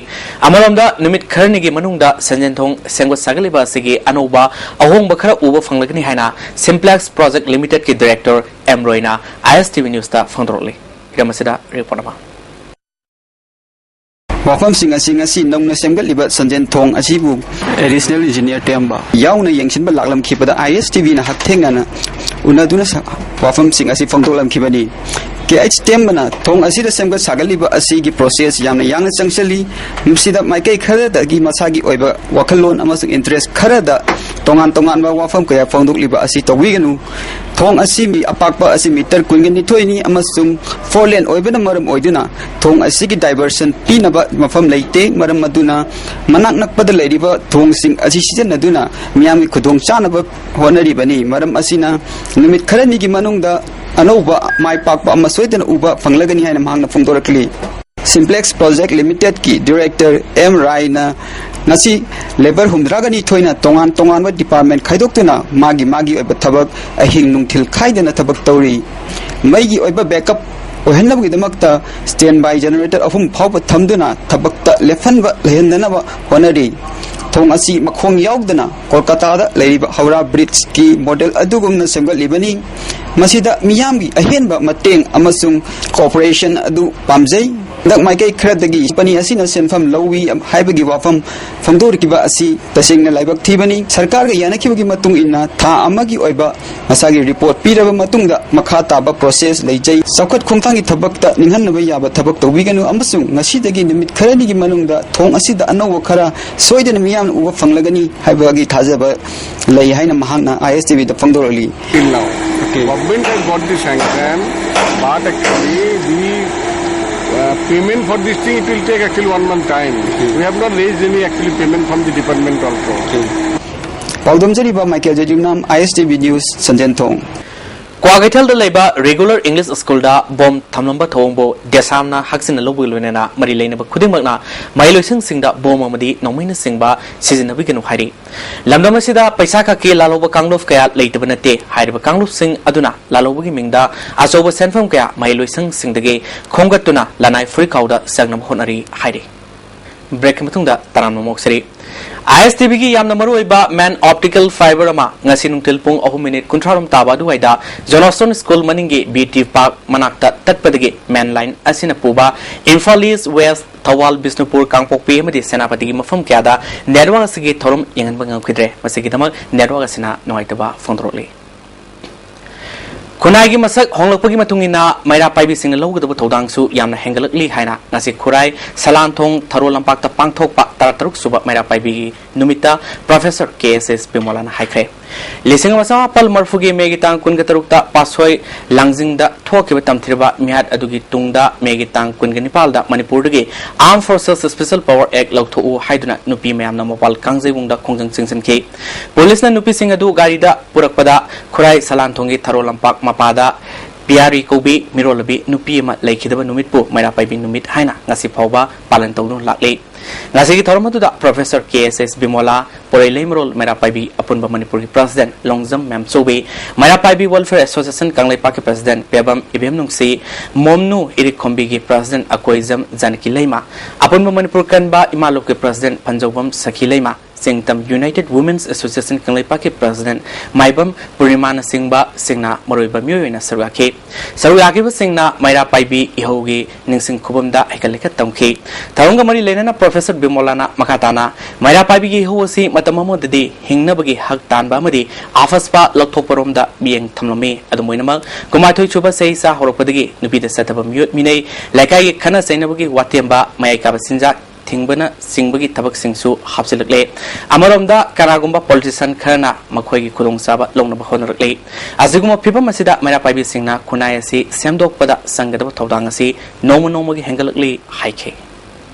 ꯑꯃꯔꯣꯝꯗ, ꯅꯨꯃꯤꯠ ꯈꯔꯅꯤꯒꯤ ꯃꯅꯨꯡꯗ ꯁꯟꯖꯦꯟꯊꯣꯡ ꯁꯦꯝꯒꯠ ꯁꯥꯒꯠꯂꯤꯕ ꯑꯁꯤꯒꯤ ꯑꯅꯧꯕ ꯑꯍꯣꯡꯕ ꯈꯔ ꯎꯕ ꯐꯪꯂꯒꯅꯤ ꯍꯥꯏꯅ ꯁꯤꯝꯄ꯭ꯂꯦꯛꯁ ꯄ꯭ꯔꯣꯖꯦꯛ ꯂꯤꯃꯤꯇꯦꯗꯀꯤ ꯗꯤꯔꯦꯛꯇꯔ ꯑꯦꯝ ꯔꯣꯏꯅ ꯑꯥꯏ ꯑꯦꯁ ꯇꯤ ꯚꯤ ꯅ꯭ꯌꯨꯁꯇ ꯐꯣꯡꯗꯣꯔꯛꯂꯤ꯫ ꯍꯤꯔꯝ ꯑꯁꯤꯗ ꯔꯤꯄꯣꯔꯠ ꯑꯃ꯫ ꯋꯥꯐꯝꯁꯤꯡ ꯑꯁꯤ ꯉꯁꯤ ꯅꯧꯅ ꯁꯦꯝꯒꯠꯂꯤꯕ ꯁꯟꯖꯦꯟ ꯊꯣꯡ ꯑꯁꯤꯕꯨ ꯑꯦꯗꯤꯁꯅꯦꯜ ꯏꯟꯖꯤꯅꯤꯌꯔ ꯇꯦꯝꯕ ꯌꯥꯎꯅ ꯌꯦꯡꯁꯤꯟꯕ ꯂꯥꯛꯂꯝꯈꯤꯕꯗ ꯑꯥꯏ ꯑꯦꯁ ꯇꯤ ꯚꯤꯅ ꯍꯛꯊꯦꯡꯅꯅ ꯎꯅꯗꯨꯅ ꯁ-, ꯋꯥꯐꯝꯁꯤꯡ ꯑꯁꯤ ꯐꯣꯡꯗꯣꯛꯂꯝꯈꯤꯕꯅꯤ꯫ ꯀꯦ ꯑꯩꯆ ꯇꯦꯝꯕꯅ ꯊꯣꯡ ꯑꯁꯤꯗ ꯁꯦꯝꯒꯠ ꯁꯥꯒꯠꯂꯤꯕ ꯑꯁꯤꯒꯤ ꯄ꯭ꯔꯣꯁꯦꯁ ꯌꯥꯝꯅ ꯌꯥꯡꯅ ꯆꯪꯁꯤꯜꯂꯤ꯫ ꯃꯁꯤꯗ ꯃꯥꯏꯀꯩ ꯈꯔꯗꯒꯤ ꯃꯁꯥꯒꯤ ꯑꯣꯏꯕ ꯋꯥꯈꯜꯂꯣꯟ ꯑꯃꯁꯨꯡ ꯏꯟꯇꯔꯦꯁ ꯈꯔꯗ ꯇꯣꯉꯥꯟ ꯇꯣꯉꯥꯟꯕ ꯋꯥꯐꯝ ꯀꯌꯥ ꯐꯣꯡꯗꯣꯛꯂꯤꯕ ꯑꯁꯤ ꯇꯧꯕꯤꯒꯅꯨ꯫ ꯊꯣꯡ ꯑꯁꯤ ꯃꯤ ꯑꯄꯥꯛꯄ ꯑꯁꯤ ꯃꯤꯇꯔ ꯀꯨꯟꯒ ꯅꯤꯊꯣꯏꯅꯤ ꯑꯃꯁꯨꯡ ꯐꯣꯔ ꯂꯦꯟ ꯑꯣꯏꯕꯅ ꯃꯔꯝ ꯑꯣꯏꯗꯨꯅ ꯊꯣꯡ ꯑꯁꯤꯒꯤ ꯗꯥꯏꯚꯔꯁꯟ ꯄꯤꯅꯕ ꯃꯐꯝ ꯂꯩꯇꯦ꯫ ꯃꯔꯝ ꯑꯗꯨꯅ ꯃꯅꯥꯛ ꯅꯛꯄꯗ ꯂꯩꯔꯤꯕ ꯊꯣꯡꯁꯤꯡ ꯑꯁꯤ ꯁꯤꯖꯤꯟꯅꯗꯨꯅ ꯃꯤꯌꯥꯝꯒꯤ ꯈꯨꯗꯣꯡꯆꯥꯅꯕ ꯍꯣꯠꯅꯔꯤꯕꯅꯤ꯫ ꯃꯔꯝ ꯑꯁꯤꯅ ꯅꯨꯃꯤꯠ ꯈꯔꯅꯤꯒꯤ ꯃꯅꯨꯡꯗ ꯑꯅꯧꯕ ꯃꯥꯏ ꯄꯥꯛꯄ ꯑꯃ ꯁꯣꯏꯗꯅ ꯎꯕ ꯐꯪꯂꯒꯅꯤ ꯍꯥꯏꯅ ꯃꯍꯥꯛꯅ ꯐꯣꯡꯗꯣꯔꯛꯂꯤ꯫ ꯁꯤꯝꯄ꯭ꯂꯦꯛꯁ ꯄ꯭ꯔꯣꯖꯦꯛ ꯂꯤꯃꯤꯇꯦꯗꯀꯤ ꯗꯤꯔꯦꯛꯇꯔ ꯑꯦꯝ ꯔꯥꯏꯅ ꯉꯁꯤ ꯂꯦꯕꯔ ꯍꯨꯝꯗ꯭ꯔꯥꯒ ꯅꯤꯊꯣꯏꯅ ꯇꯣꯉꯥꯟ ꯇꯣꯉꯥꯟꯕ ꯗꯤꯄꯥꯔꯠꯃꯦꯟ ꯈꯥꯏꯗꯣꯛꯇꯨꯅ ꯃꯥꯒꯤ ꯃꯥꯒꯤ ꯑꯣꯏꯕ ꯊꯕꯛ ꯑꯍꯤꯡ ꯅꯨꯡꯊꯤꯜ ꯈꯥꯏꯗꯅ ꯊꯕꯛ ꯇꯧꯔꯤ꯫ ꯃꯩꯒꯤ ꯑꯣꯏꯕ ꯕꯦꯛꯑꯞ ꯑꯣꯏꯍꯟꯅꯕꯒꯤꯗꯃꯛꯇ ꯁ꯭ꯇꯦꯟ ꯕꯥꯏ ꯖꯦꯅꯦꯔꯦꯇꯔ ꯑꯍꯨꯝ ꯐꯥꯎꯕ ꯊꯝꯗꯨꯅ ꯊꯕꯛꯇ ꯂꯦꯞꯍꯟꯕ ꯂꯩꯍꯟꯗꯅꯕ ꯍꯣꯠꯅꯔꯤ꯫ ꯊꯣꯡ ꯑꯁꯤ ꯃꯈꯣꯡ ꯌꯥꯎꯗꯅ ꯀꯣꯜꯀꯇꯥꯗ ꯂꯩꯔꯤꯕ ꯍꯧꯔꯥ ꯕ꯭ꯔꯤꯖꯀꯤ ꯃꯣꯗꯦꯜ ꯑꯗꯨꯒꯨꯝꯅ ꯁꯦꯝꯒꯠꯂꯤꯕꯅꯤ꯫ ꯃꯁꯤꯗ ꯃꯤꯌꯥꯝꯒꯤ ꯑꯍꯦꯟꯕ ꯃꯇꯦꯡ ꯑꯃꯁꯨꯡ ꯀꯣꯑꯣꯄꯔꯦꯁꯟ ꯑꯗꯨ ꯄꯥꯝꯖꯩ꯫ ꯍꯟꯗꯛ ꯃꯥꯏꯀꯩ ꯈꯔꯗꯒꯤ ꯀꯝꯄꯅꯤ ꯑꯁꯤꯅ ꯁꯦꯟꯐꯝ ꯂꯧꯏ ꯍꯥꯏꯕꯒꯤ ꯋꯥꯐꯝ ꯐꯣꯡꯗꯣꯔꯛꯈꯤꯕ ꯑꯁꯤ ꯇꯁꯦꯡꯅ ꯂꯥꯏꯕꯛ ꯊꯤꯕꯅꯤ꯫ ꯁꯔꯀꯥꯔꯒ ꯌꯥꯅꯈꯤꯕꯒꯤ ꯃꯇꯨꯡ ꯏꯟꯅ ꯊꯥ ꯑꯃꯒꯤ ꯑꯣꯏꯕ ꯃꯁꯥꯒꯤ ꯔꯤꯄꯣꯔꯠ ꯄꯤꯔꯕ ꯃꯇꯨꯡꯗ ꯃꯈꯥ ꯇꯥꯕ ꯄ꯭ꯔꯣꯁꯦꯁ ꯂꯩꯖꯩ꯫ ꯆꯥꯎꯈꯠ ꯈꯣꯡꯊꯥꯡꯒꯤ ꯊꯕꯛꯇ ꯅꯤꯡꯍꯟꯅꯕ ꯌꯥꯕ ꯊꯕꯛ ꯇꯧꯕꯤꯒꯅꯨ ꯑꯃꯁꯨꯡ ꯉꯁꯤꯗꯒꯤ ꯅꯨꯃꯤꯠ ꯈꯔꯅꯤꯒꯤ ꯃꯅꯨꯡꯗ ꯊꯣꯡ ꯑꯁꯤꯗ ꯑꯅꯧꯕ ꯈꯔ ꯁꯣꯏꯗꯅ ꯃꯤꯌꯥꯝꯅ ꯎꯕ ꯐꯪꯂꯒꯅꯤ ꯍꯥꯏꯕꯒꯤ ꯊꯥꯖꯕ ꯂꯩ ꯍꯥꯏꯅ ꯃꯍꯥꯛꯅ ꯑꯥꯏ ꯑꯦꯁ T ꯚꯤꯗ ꯐꯣꯡꯗꯣꯔꯛꯂꯤ꯫ Till now. Okay. Government has got the sanction, but actually we Uh, payment for this thing, it will take actually one month time. We have not raised any actually payment from the department also. ꯄꯥꯎꯗꯝꯖꯔꯤꯕ Michael Jejungnam, ISTV News, Sanjenthong. ꯀ꯭ꯋꯥꯀꯩꯊꯦꯜꯗ ꯂꯩꯕ regular English ꯁ꯭ꯀꯨꯜꯗ ꯕꯣꯝ ꯊꯝꯂꯝꯕ ꯊꯧꯑꯣꯡꯕꯨ ꯗꯦꯁꯥꯝꯅ ꯍꯥꯛꯆꯤꯟꯅ ꯂꯧꯕꯒ ꯂꯣꯏꯅꯅ ꯃꯔꯤ ꯂꯩꯅꯕ ꯈꯨꯗꯤꯡꯃꯛꯅ ꯃꯍꯩꯂꯣꯏꯁꯪꯁꯤꯡꯗ ꯕꯣꯝ ꯑꯃꯗꯤ ꯅꯣꯡꯃꯩꯅꯆꯤꯡꯕ ꯁꯤꯖꯤꯟꯅꯕꯤꯒꯅꯨ ꯍꯥꯏꯔꯤ꯫ ꯂꯝꯗꯝ ꯑꯁꯤꯗ ꯄꯩꯁꯥ ꯈꯛꯀꯤ ꯂꯥꯜꯍꯧꯕ ꯀꯥꯡꯂꯨꯞ ꯀꯌꯥ ꯂꯩꯇꯕ ꯅꯠꯇꯦ꯫ ꯍꯥꯏꯔꯤꯕ ꯀꯥꯡꯂꯨꯞꯁꯤꯡ ꯑꯗꯨꯅ ꯂꯥꯜꯍꯧꯕꯒꯤ ꯃꯤꯡꯗ ꯑꯆꯧꯕ ꯁꯦꯟꯐꯝ ꯀꯌꯥ ꯃꯍꯩꯂꯣꯏꯁꯪꯁꯤꯡꯗꯒꯤ ꯈꯣꯝꯒꯠꯇꯨꯅ ꯂꯅꯥꯏ ꯐꯨꯔꯤꯠꯈꯥꯎꯗ ꯆꯪꯅꯕ ꯍꯣꯠꯅꯔꯤ ꯍꯥꯏꯔꯤ꯫ ꯕ꯭ꯔꯦꯛꯀꯤ ꯃꯇꯨꯡꯗ ꯇꯔꯥꯝꯅ ꯑꯣꯛꯆꯔꯤ꯫ ISTVꯒꯤ ꯌꯥꯝꯅ ꯃꯔꯨꯑꯣꯏꯕ ꯃꯦꯟ ꯑꯣꯞꯇꯤꯀꯦꯜ ꯐꯥꯏꯕꯔ ꯑꯃ ꯉꯁꯤ ꯅꯨꯡꯊꯤꯜ ꯄꯨꯡ ꯑꯍꯨꯝ ꯃꯤꯅꯤꯠ ꯀꯨꯟꯊ꯭ꯔꯥꯔꯣꯝ ꯇꯥꯕ ꯑꯗꯨꯋꯥꯏꯗ ꯖꯣꯅꯣꯁꯇꯣꯟ ꯁ꯭ꯀꯨꯜ ꯃꯅꯤꯡꯒꯤ BT ꯄꯥꯔꯛ ꯃꯅꯥꯛꯇ ꯇꯠꯄꯗꯒꯤ ꯃꯦꯟ ꯂꯥꯏꯟ ꯑꯁꯤꯅ ꯄꯨꯕ ꯏꯝꯐꯥꯜ ꯏꯁ, ꯋꯦꯁ, ꯊꯧꯕꯥꯜ, ꯕꯤꯁꯅꯨꯄꯨꯔ, ꯀꯥꯡꯄꯣꯛꯄꯤ ꯑꯃꯗꯤ ꯁꯦꯅꯥꯄꯇꯤꯒꯤ ꯃꯐꯝ ꯀꯌꯥꯗ ꯅꯦꯠꯋꯥꯔꯛ ꯑꯁꯤꯒꯤ ꯊꯧꯔꯝ ꯌꯦꯡꯍꯟꯕ ꯉꯝꯈꯤꯗ꯭ꯔꯦ꯫ ꯃꯁꯤꯒꯤꯗꯃꯛ ꯅꯦꯠꯋꯥꯔꯛ ꯑꯁꯤꯅ ꯅꯨꯡꯉꯥꯏꯇꯕ ꯐꯣꯡꯗꯣꯔꯛꯂꯤ꯫ ꯈꯨꯟꯅꯥꯏꯒꯤ ꯃꯁꯛ ꯍꯣꯡꯂꯛꯄꯒꯤ ꯃꯇꯨꯡ ꯏꯟꯅ ꯃꯩꯔꯥ ꯄꯥꯏꯕꯤꯁꯤꯡꯅ ꯂꯧꯒꯗꯕ ꯊꯧꯗꯥꯡꯁꯨ ꯌꯥꯝꯅ ꯍꯦꯟꯒꯠꯂꯛꯂꯤ ꯍꯥꯏꯅ ꯉꯁꯤ ꯈꯨꯔꯥꯏ ꯁꯂꯥꯟꯊꯣꯡ ꯊꯔꯣ ꯂꯝꯄꯥꯛꯇ ꯄꯥꯡꯊꯣꯛꯄ ꯇꯔꯥꯇꯔꯨꯛ ꯁꯨꯕ ꯃꯩꯔꯥ ꯄꯥꯏꯕꯤꯒꯤ ꯅꯨꯃꯤꯠꯇ ꯄ꯭ꯔꯣꯐꯦꯁꯔ ꯀꯦ ꯑꯦꯁ ꯑꯦꯁ ꯕꯤꯃꯣꯂꯥꯅ ꯍꯥꯏꯈ꯭ꯔꯦ꯫ ꯂꯤꯁꯤꯡ ꯑꯃ ꯆꯃꯥꯄꯜ ꯃꯔꯤꯐꯨꯒꯤ ꯃꯦꯒꯤ ꯇꯥꯡ ꯀꯨꯟꯒ ꯇꯔꯨꯛꯇ ꯄꯥꯠꯁꯣꯏ ꯂꯥꯡꯖꯤꯡꯗ ꯊꯣꯛꯈꯤꯕ ꯇꯝꯊꯤꯔꯕ ꯃꯤꯍꯥꯠ ꯑꯗꯨꯒꯤ ꯇꯨꯡꯗ ꯃꯦꯒꯤ ꯇꯥꯡ ꯀꯨꯟꯒ ꯅꯤꯄꯥꯜꯗ ꯃꯅꯤꯄꯨꯔꯗꯒꯤ Armed Forces Special Power Act ꯂꯧꯊꯣꯛꯎ ꯍꯥꯏꯗꯨꯅ ꯅꯨꯄꯤ ꯃꯌꯥꯝꯅ ꯃꯧꯄꯥꯜ ꯀꯥꯡꯖꯩꯕꯨꯡꯗ ꯈꯣꯡꯖꯪ ꯆꯦꯟꯁꯤꯟꯈꯤ꯫ ꯄꯨꯂꯤꯁꯅ ꯅꯨꯄꯤꯁꯤꯡ ꯑꯗꯨ ꯒꯥꯔꯤꯗ ꯄꯨꯔꯛꯄꯗ ꯈꯨꯔꯥꯏ ꯁꯂꯥꯟꯊꯣꯡꯒꯤ ꯊꯔꯣ ꯂꯝꯄꯥꯛ ꯃꯄꯥꯗ ꯄꯤꯌꯥꯔꯤ ꯀꯧꯕꯤ ꯃꯤꯔꯣꯜꯂꯕꯤ ꯅꯨꯄꯤ ꯑꯃ ꯂꯩꯈꯤꯗꯕ ꯅꯨꯃꯤꯠꯄꯨ ꯃꯩꯔꯥ ꯄꯥꯏꯕꯤ ꯅꯨꯃꯤꯠ ꯍꯥꯏꯅ ꯉꯁꯤ ꯐꯥꯎꯕ ꯄꯥꯂꯟ ꯇꯧꯗꯨꯅ ꯂꯥꯛꯂꯤ꯫ ꯉꯁꯤꯒꯤ ꯊꯧꯔꯝ ꯑꯗꯨꯗ ꯄ꯭ꯔꯣꯐꯦꯁꯔ ꯀꯦ ꯑꯦꯁ ꯑꯦꯁ ꯕꯤꯃꯣꯂꯥ, ꯄꯣꯔꯩꯂꯩꯃꯔꯣꯜ ꯃꯩꯔꯥ ꯄꯥꯏꯕꯤ ꯑꯄꯨꯟꯕ ꯃꯅꯤꯄꯨꯔꯒꯤ president Longjam Memchoubi, Meira Paibi welfare association ꯀꯪꯂꯩꯄꯥꯛꯀꯤ ꯄ꯭ꯔꯁꯤꯗꯦꯟꯠ ꯄꯦꯕꯝ ꯏꯕꯦꯝꯅꯨꯡꯁꯤ, ꯃꯣꯝꯅꯨ ꯏꯔꯤꯛꯈꯣꯝꯕꯤꯒꯤ ꯄ꯭ꯔꯁꯤꯗꯦꯟꯠ ꯑꯀꯣꯏꯖꯝ ꯖꯥꯅꯀꯤ ꯂꯩꯃ, ꯑꯄꯨꯟꯕ ꯃꯅꯤꯄꯨꯔ ꯀꯟꯕ ꯏꯃꯥ ꯂꯨꯞꯀꯤ president Phanjoubam Sakhi Leima, Chingtam united women's association ꯀꯪꯂꯩꯄꯥꯛꯀꯤ ꯄ꯭ꯔꯁꯤꯗꯦꯟꯠ ꯃꯥꯏꯕꯝ ꯄꯨꯔꯅꯤꯃꯥꯅꯆꯤꯡꯕꯁꯤꯡꯅ ꯃꯔꯨꯑꯣꯏꯕ ꯃꯤꯑꯣꯏ ꯑꯣꯏꯅ ꯁꯔꯨꯛ ꯌꯥꯈꯤ꯫ ꯁꯔꯨꯛ ꯌꯥꯈꯤꯕꯁꯤꯡꯅ ꯃꯩꯔꯥ ꯄꯥꯏꯕꯤ ꯏꯍꯧꯒꯤ ꯅꯤꯡꯁꯤꯡ ꯈꯨꯕꯝꯗ ꯍꯩꯀꯠ ꯂꯩꯀꯠ ꯇꯝꯈꯤ꯫ ꯊꯧꯔꯝꯒ ꯃꯔꯤ ꯂꯩꯅꯅ ꯄ꯭ꯔꯣꯐꯦꯁꯔ ꯕꯤꯃꯣꯂꯥꯅ ꯃꯈꯥ ꯇꯥꯅ ꯃꯩꯔꯥ ꯄꯥꯏꯕꯤꯒꯤ ꯏꯍꯧ ꯑꯁꯤ ꯃꯇꯝ ꯑꯃꯗꯗꯤ ꯍꯤꯡꯅꯕꯒꯤ ꯍꯛ ꯇꯥꯟꯕ ꯑꯃꯗꯤ ꯑꯐꯁꯄ ꯂꯧꯊꯣꯛꯄꯔꯣꯝꯗ ꯃꯤꯠꯌꯦꯡ ꯊꯝꯂꯝꯃꯤ꯫ ꯑꯗꯨꯝ ꯑꯣꯏꯅꯃꯛ, ꯀꯨꯟꯃꯥꯊꯣꯏ ꯁꯨꯕ ꯆꯍꯤꯆꯥ ꯍꯧꯔꯛꯄꯗꯒꯤ ꯅꯨꯄꯤꯗ ꯆꯠꯇꯕ ꯃꯤꯑꯣꯠ ꯃꯤꯅꯩ, ꯂꯩꯀꯥꯏꯒꯤ ꯈꯠꯅ ꯆꯩꯅꯕꯒꯤ ꯋꯥꯇꯦꯝꯕ, ꯃꯌꯥꯏ ꯀꯥꯕ ꯆꯤꯟꯖꯥꯛ, ꯊꯤꯡꯕꯅꯆꯤꯡꯕꯒꯤ ꯊꯕꯛꯁꯤꯡꯁꯨ ꯍꯥꯞꯆꯤꯜꯂꯛꯂꯦ꯫ ꯑꯃꯔꯣꯝꯗ ꯀꯅꯥꯒꯨꯝꯕ ꯄꯣꯂꯤꯇꯤꯁꯤꯌꯥꯟ ꯈꯔꯅ ꯃꯈꯣꯏꯒꯤ ꯈꯨꯗꯣꯡꯆꯥꯕ ꯂꯧꯅꯕ ꯍꯣꯠꯅꯔꯛꯂꯤ꯫ ꯑꯁꯤꯒꯨꯝꯕ ꯐꯤꯕꯝ ꯑꯁꯤꯗ ꯃꯩꯔꯥ ꯄꯥꯏꯕꯤꯁꯤꯡꯅ ꯈꯨꯟꯅꯥꯏ ꯑꯁꯤ ꯁꯦꯝꯗꯣꯛꯄꯗ ꯆꯪꯒꯗꯕ ꯊꯧꯗꯥꯡ ꯑꯁꯤ ꯅꯣꯡꯃ ꯅꯣꯡꯃꯒꯤ ꯍꯦꯟꯒꯠꯂꯛꯂꯤ ꯍꯥꯏꯈꯤ꯫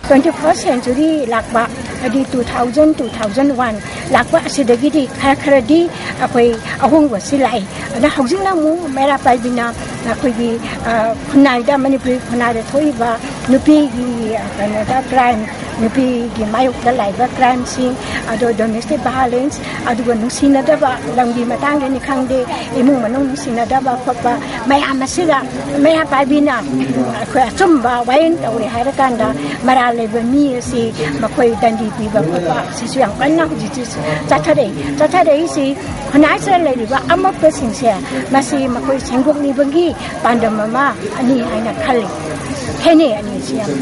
Twenty first century ꯂꯥꯛꯄ, ꯍꯥꯏꯗꯤ two thousand, two thousand one ꯂꯥꯛꯄ ꯑꯁꯤꯗꯒꯤꯗꯤ ꯈꯔ ꯈꯔꯗꯤ ꯑꯩꯈꯣꯏ ꯑꯍꯣꯡꯕꯁꯤ ꯂꯥꯛꯏ꯫ ꯑꯗ ꯍꯧꯖꯤꯛꯅ ꯑꯃꯨꯛ ꯃꯩꯔꯥ ꯄꯥꯏꯕꯤꯅ ꯑꯩꯈꯣꯏꯒꯤ, ꯑ, ꯈꯨꯟꯅꯥꯏꯗ, ꯃꯅꯤꯄꯨꯔꯤ ꯈꯨꯟꯅꯥꯏꯗ ꯊꯣꯛꯏꯕ ꯅꯨꯄꯤꯒꯤ, ꯑ, ꯀꯩꯅꯣꯗ, ꯀ꯭ꯔꯥꯏꯝ, ꯅꯨꯄꯤꯒꯤ ꯃꯥꯌꯣꯛꯇ ꯂꯥꯛꯏꯕ ꯀ꯭ꯔꯥꯏꯝꯁꯤꯡ, ꯑꯗꯣ ꯗꯣꯃꯦꯁꯇꯤꯛ ꯚꯥꯏꯑꯣꯂꯦꯟꯁ, ꯑꯗꯨꯒ ꯅꯨꯡꯁꯤꯅꯗꯕ, ꯂꯝꯒꯤ ꯃꯇꯥꯡꯗꯅꯤ ꯈꯪꯗꯦ, ꯏꯃꯨꯡ ꯃꯅꯨꯡ ꯅꯨꯡꯁꯤꯅꯗꯕ ꯈꯣꯠꯄ ꯃꯌꯥꯝ ꯑꯁꯤꯗ ꯃꯩꯔꯥ ꯄꯥꯏꯕꯤꯅ ꯑꯩꯈꯣꯏ ꯑꯆꯨꯝꯕ ꯋꯥꯌꯦꯜ ꯇꯧꯔꯦ ꯍꯥꯏꯔꯀꯥꯟꯗ ꯃꯔꯥꯜ ꯂꯩꯕ ꯃꯤ ꯑꯁꯤ ꯃꯈꯣꯏ ꯗꯟꯗꯤ ꯄꯤꯕ ꯈꯣꯠꯄ ꯁꯤꯁꯨ ꯌꯥꯝ ꯀꯟꯅ ꯍꯧꯖꯤꯛꯇꯤ ꯆꯠꯊꯔꯛꯏ꯫ ꯆꯠꯊꯔꯛꯏꯁꯤ ꯈꯨꯟꯅꯥꯏꯁꯤꯗ ꯂꯩꯔꯤꯕ ꯑꯃꯣꯠꯄꯁꯤꯡꯁꯦ ꯃꯁꯤ ꯃꯈꯣꯏ ꯁꯦꯡꯗꯣꯛꯅꯤꯡꯕꯒꯤ ꯄꯥꯟꯗꯝ ꯑꯃ ꯑꯅꯤ ꯍꯥꯏꯅ ꯈꯜꯂꯤ꯫ ꯈꯦꯠꯅꯩ ꯑꯅꯤꯁꯤ ꯌꯥꯝ꯫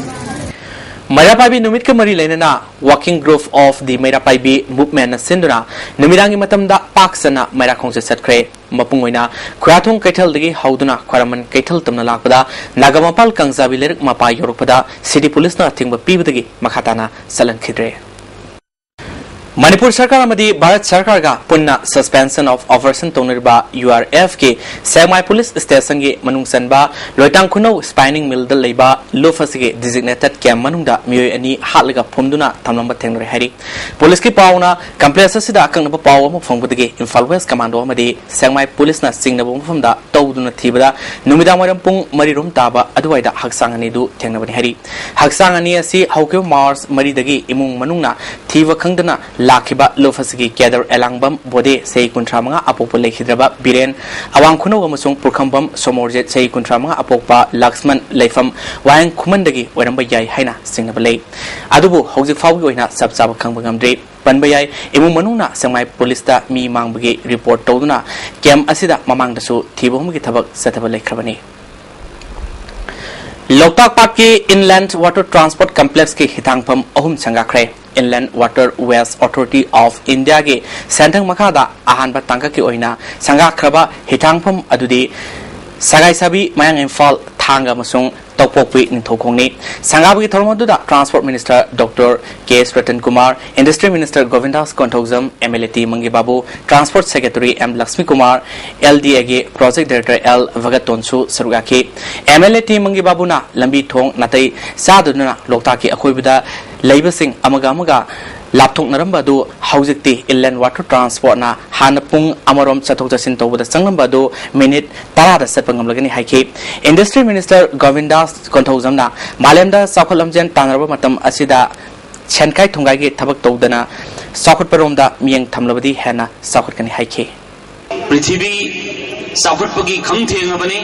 ꯃꯩꯔꯥ ꯄꯥꯏꯕꯤ ꯅꯨꯃꯤꯠꯀ ꯃꯔꯤ ꯂꯩꯅꯅ Working Group of the ꯃꯩꯔꯥ ꯄꯥꯏꯕꯤ Movementꯅ ꯁꯤꯟꯗꯨꯅ ꯅꯨꯃꯤꯗꯥꯡꯒꯤ ꯃꯇꯝꯗ ꯄꯥꯛ ꯆꯟꯅ ꯃꯩꯔꯥ ꯈꯣꯡꯆꯠ ꯆꯠꯈ꯭ꯔꯦ꯫ ꯃꯄꯨꯡ ꯑꯣꯏꯅ ꯈꯨꯌꯥꯊꯣꯡ ꯀꯩꯊꯦꯜꯗꯒꯤ ꯍꯧꯗꯨꯅ ꯈ꯭ꯋꯥꯏꯔꯝꯕꯟ ꯀꯩꯊꯦꯜ ꯇꯝꯅ ꯂꯥꯛꯄꯗ ꯅꯥꯒꯥꯃꯄꯥꯜ ꯀꯥꯡꯖꯥꯕꯤ ꯂꯩꯔꯛ ꯃꯄꯥ ꯌꯧꯔꯛꯄꯗ city policeꯅ ꯑꯊꯤꯡꯕ ꯄꯤꯕꯗꯒꯤ ꯃꯈꯥ ꯇꯥꯅ ꯆꯠꯍꯟꯈꯤꯗ꯭ꯔꯦ꯫ ꯃꯅꯤꯄꯨꯔ ꯁꯔꯀꯥꯔ ꯑꯃꯗꯤ ꯚꯥꯔꯠ ꯁꯔꯀꯥꯔꯒ ꯄꯨꯟꯅ suspension of operation ꯇꯧꯅꯔꯤꯕ URFꯀꯤ ꯁꯦꯛꯃꯥꯏ police stationꯒꯤ ꯃꯅꯨꯡ ꯆꯟꯕ ꯂꯣꯏꯇꯥꯡ ꯈꯨꯅꯧ spinning millꯗ ꯂꯩꯕ ꯂꯨꯞ ꯑꯁꯤꯒꯤ designated camp ꯃꯅꯨꯡꯗ ꯃꯤꯑꯣꯏ ꯑꯅꯤ ꯍꯥꯠꯂꯒ ꯐꯨꯝꯗꯨꯅ ꯊꯝꯂꯝꯕ ꯊꯦꯡꯅꯔꯦ ꯍꯥꯏꯔꯤ꯫ Policeꯀꯤ ꯄꯥꯎꯅ complex ꯑꯁꯤꯗ ꯑꯀꯛꯅꯕ ꯄꯥꯎ ꯑꯃ ꯐꯪꯕꯗꯒꯤ ꯏꯝꯐꯥꯜ West Commando ꯑꯃꯗꯤ ꯁꯦꯛꯃꯥꯏ policeꯅ ꯆꯤꯡꯅꯕ ꯃꯐꯝꯗ ꯇꯧꯗꯨꯅ ꯊꯤꯕꯗ ꯅꯨꯃꯤꯗꯥꯡ ꯋꯥꯏꯔꯝ ꯄꯨꯡ ꯃꯔꯤ ꯔꯣꯝ ꯇꯥꯕ ꯑꯗꯨꯋꯥꯏꯗ ꯍꯛꯆꯥꯡ ꯑꯅꯤꯗꯨ ꯊꯦꯡꯅꯕꯅꯤ ꯍꯥꯏꯔꯤ꯫ ꯍꯛꯆꯥꯡ ꯑꯅꯤ ꯑꯁꯤ ꯍꯧꯈꯤꯕ March ꯃꯔꯤꯗꯒꯤ ꯏꯃꯨꯡ ꯃꯅꯨꯡꯅ ꯊꯤꯕ ꯈꯪꯗꯅ ꯂꯥꯛꯈꯤꯕ ꯂꯨꯞ ꯑꯁꯤꯒꯤ cadre ꯑꯦꯂꯥꯡꯕꯝ ꯕꯣꯗꯦ, ꯆꯍꯤ ꯀꯨꯟꯊ꯭ꯔꯥ ꯃꯉꯥ ꯑꯄꯣꯛꯄ, ꯂꯩꯈꯤꯗ꯭ꯔꯕ ꯕꯤꯔꯦꯟ, ꯑꯋꯥꯡ ꯈꯨꯅꯧ ꯑꯃꯁꯨꯡ ꯄꯨꯔꯈꯝꯕꯝ ꯁꯣꯃꯣꯔꯖꯤꯠ, ꯆꯍꯤ ꯀꯨꯟꯊ꯭ꯔꯥ ꯃꯉꯥ ꯑꯄꯣꯛꯄ, ꯂꯛꯁꯃꯟ ꯂꯩꯐꯝ, ꯋꯥꯍꯦꯡ ꯈꯨꯃꯟꯗꯒꯤ ꯑꯣꯏꯔꯝꯕ ꯌꯥꯏ ꯍꯥꯏꯅ ꯆꯤꯡꯅꯕ ꯂꯩ꯫ ꯑꯗꯨꯕꯨ ꯍꯧꯖꯤꯛ ꯐꯥꯎꯕꯒꯤ ꯑꯣꯏꯅ ꯆꯞ ꯆꯥꯕ ꯈꯪꯕ ꯉꯝꯗ꯭ꯔꯤ꯫ ꯄꯟꯕ ꯌꯥꯏ, ꯏꯃꯨꯡ ꯃꯅꯨꯡꯅ ꯁꯦꯛꯃꯥꯏ policeꯇ ꯃꯤ ꯃꯥꯡꯕꯒꯤ report ꯇꯧꯗꯨꯅ camp ꯑꯁꯤꯗ ꯃꯃꯥꯡꯗꯁꯨ ꯊꯤꯕ ꯍꯨꯝꯕꯒꯤ ꯊꯕꯛ ꯆꯠꯊꯕ ꯂꯩꯈ꯭ꯔꯕꯅꯤ꯫ ꯂꯣꯛꯇꯥꯛ ꯄꯥꯠꯀꯤ Inland Water Transport Complexꯀꯤ ꯍꯤꯊꯥꯡꯐꯝ ꯑꯍꯨꯝ ꯁꯪꯒꯥꯈ꯭ꯔꯦ꯫ Inland Water Ways Authority of Indiaꯒꯤ ꯁꯦꯟꯊꯪ ꯃꯈꯥꯗ ꯑꯍꯥꯟꯕ ꯇꯥꯡꯀꯛꯀꯤ ꯑꯣꯏꯅ ꯁꯪꯒꯥꯈ꯭ꯔꯕ ꯍꯤꯊꯥꯡꯐꯝ ꯑꯗꯨꯗꯤ ꯁꯒꯥꯏꯁꯥꯕꯤ, ꯃꯌꯥꯡ ꯏꯝꯐꯥꯜ, ꯑꯥꯡꯒ ꯑꯃꯁꯨꯡ ꯇꯧꯄꯣꯛꯄꯤ ꯅꯤꯡꯊꯧꯈꯣꯡꯅꯤ꯫ ꯁꯪꯒꯥꯕꯒꯤ ꯊꯧꯔꯝ ꯑꯗꯨꯗ Transport Minister Doctor K S Ratan Kumar, Industry Minister Govindas Konthoujam, M L A T Mangi Babu, Transport Secretary M Lakshmi Kumar, L D A ꯒꯤ Project Director L ꯚꯒꯠꯇꯣꯟꯁꯨ ꯁꯔꯨꯛ ꯌꯥꯈꯤ꯫ M L A T Mangi Babuꯅ ꯂꯝꯕꯤ ꯊꯣꯡ ꯅꯥꯇꯩ ꯆꯥꯗꯗꯨꯅ ꯂꯣꯛꯇꯥꯛꯀꯤ ꯑꯀꯣꯏꯕꯗ ꯂꯩꯕꯁꯤꯡ ꯑꯃꯒ ꯑꯃꯒ ꯂꯥꯞꯊꯣꯛꯅꯔꯝꯕ ꯑꯗꯨ ꯍꯧꯖꯤꯛꯇꯤ Inland Water Transportꯅ ꯍꯥꯟꯅ ꯄꯨꯡ ꯑꯃꯔꯣꯝ ꯆꯠꯊꯣꯛ ꯆꯠꯁꯤꯟ ꯇꯧꯕꯗ ꯆꯪꯂꯝꯕ ꯑꯗꯨ ꯃꯤꯅꯤꯠ ꯇꯔꯥꯗ ꯆꯠꯄ ꯉꯝꯂꯒꯅꯤ ꯍꯥꯏꯈꯤ꯫ Industry Minister Govindas ꯀꯣꯟꯊꯧꯖꯝꯅ ꯃꯥꯂꯦꯝꯗ ꯆꯥꯎꯈꯠ ꯂꯝꯖꯦꯟ ꯇꯥꯟꯅꯔꯕ ꯃꯇꯝ ꯑꯁꯤꯗ ꯁꯦꯟꯈꯥꯏ ꯊꯨꯝꯈꯥꯏꯒꯤ ꯊꯕꯛ ꯇꯧꯗꯅ ꯆꯥꯎꯈꯠꯄꯔꯣꯝꯗ ꯃꯤꯠꯌꯦꯡ ꯊꯝꯂꯕꯗꯤ ꯍꯦꯟꯅ ꯆꯥꯎꯈꯠꯀꯅꯤ ꯍꯥꯏꯈꯤ꯫ ꯄ꯭ꯔꯤꯊꯤꯕꯤ ꯆꯥꯎꯈꯠꯄꯒꯤ ꯈꯝ ꯊꯦꯡꯉꯕꯅꯤ꯫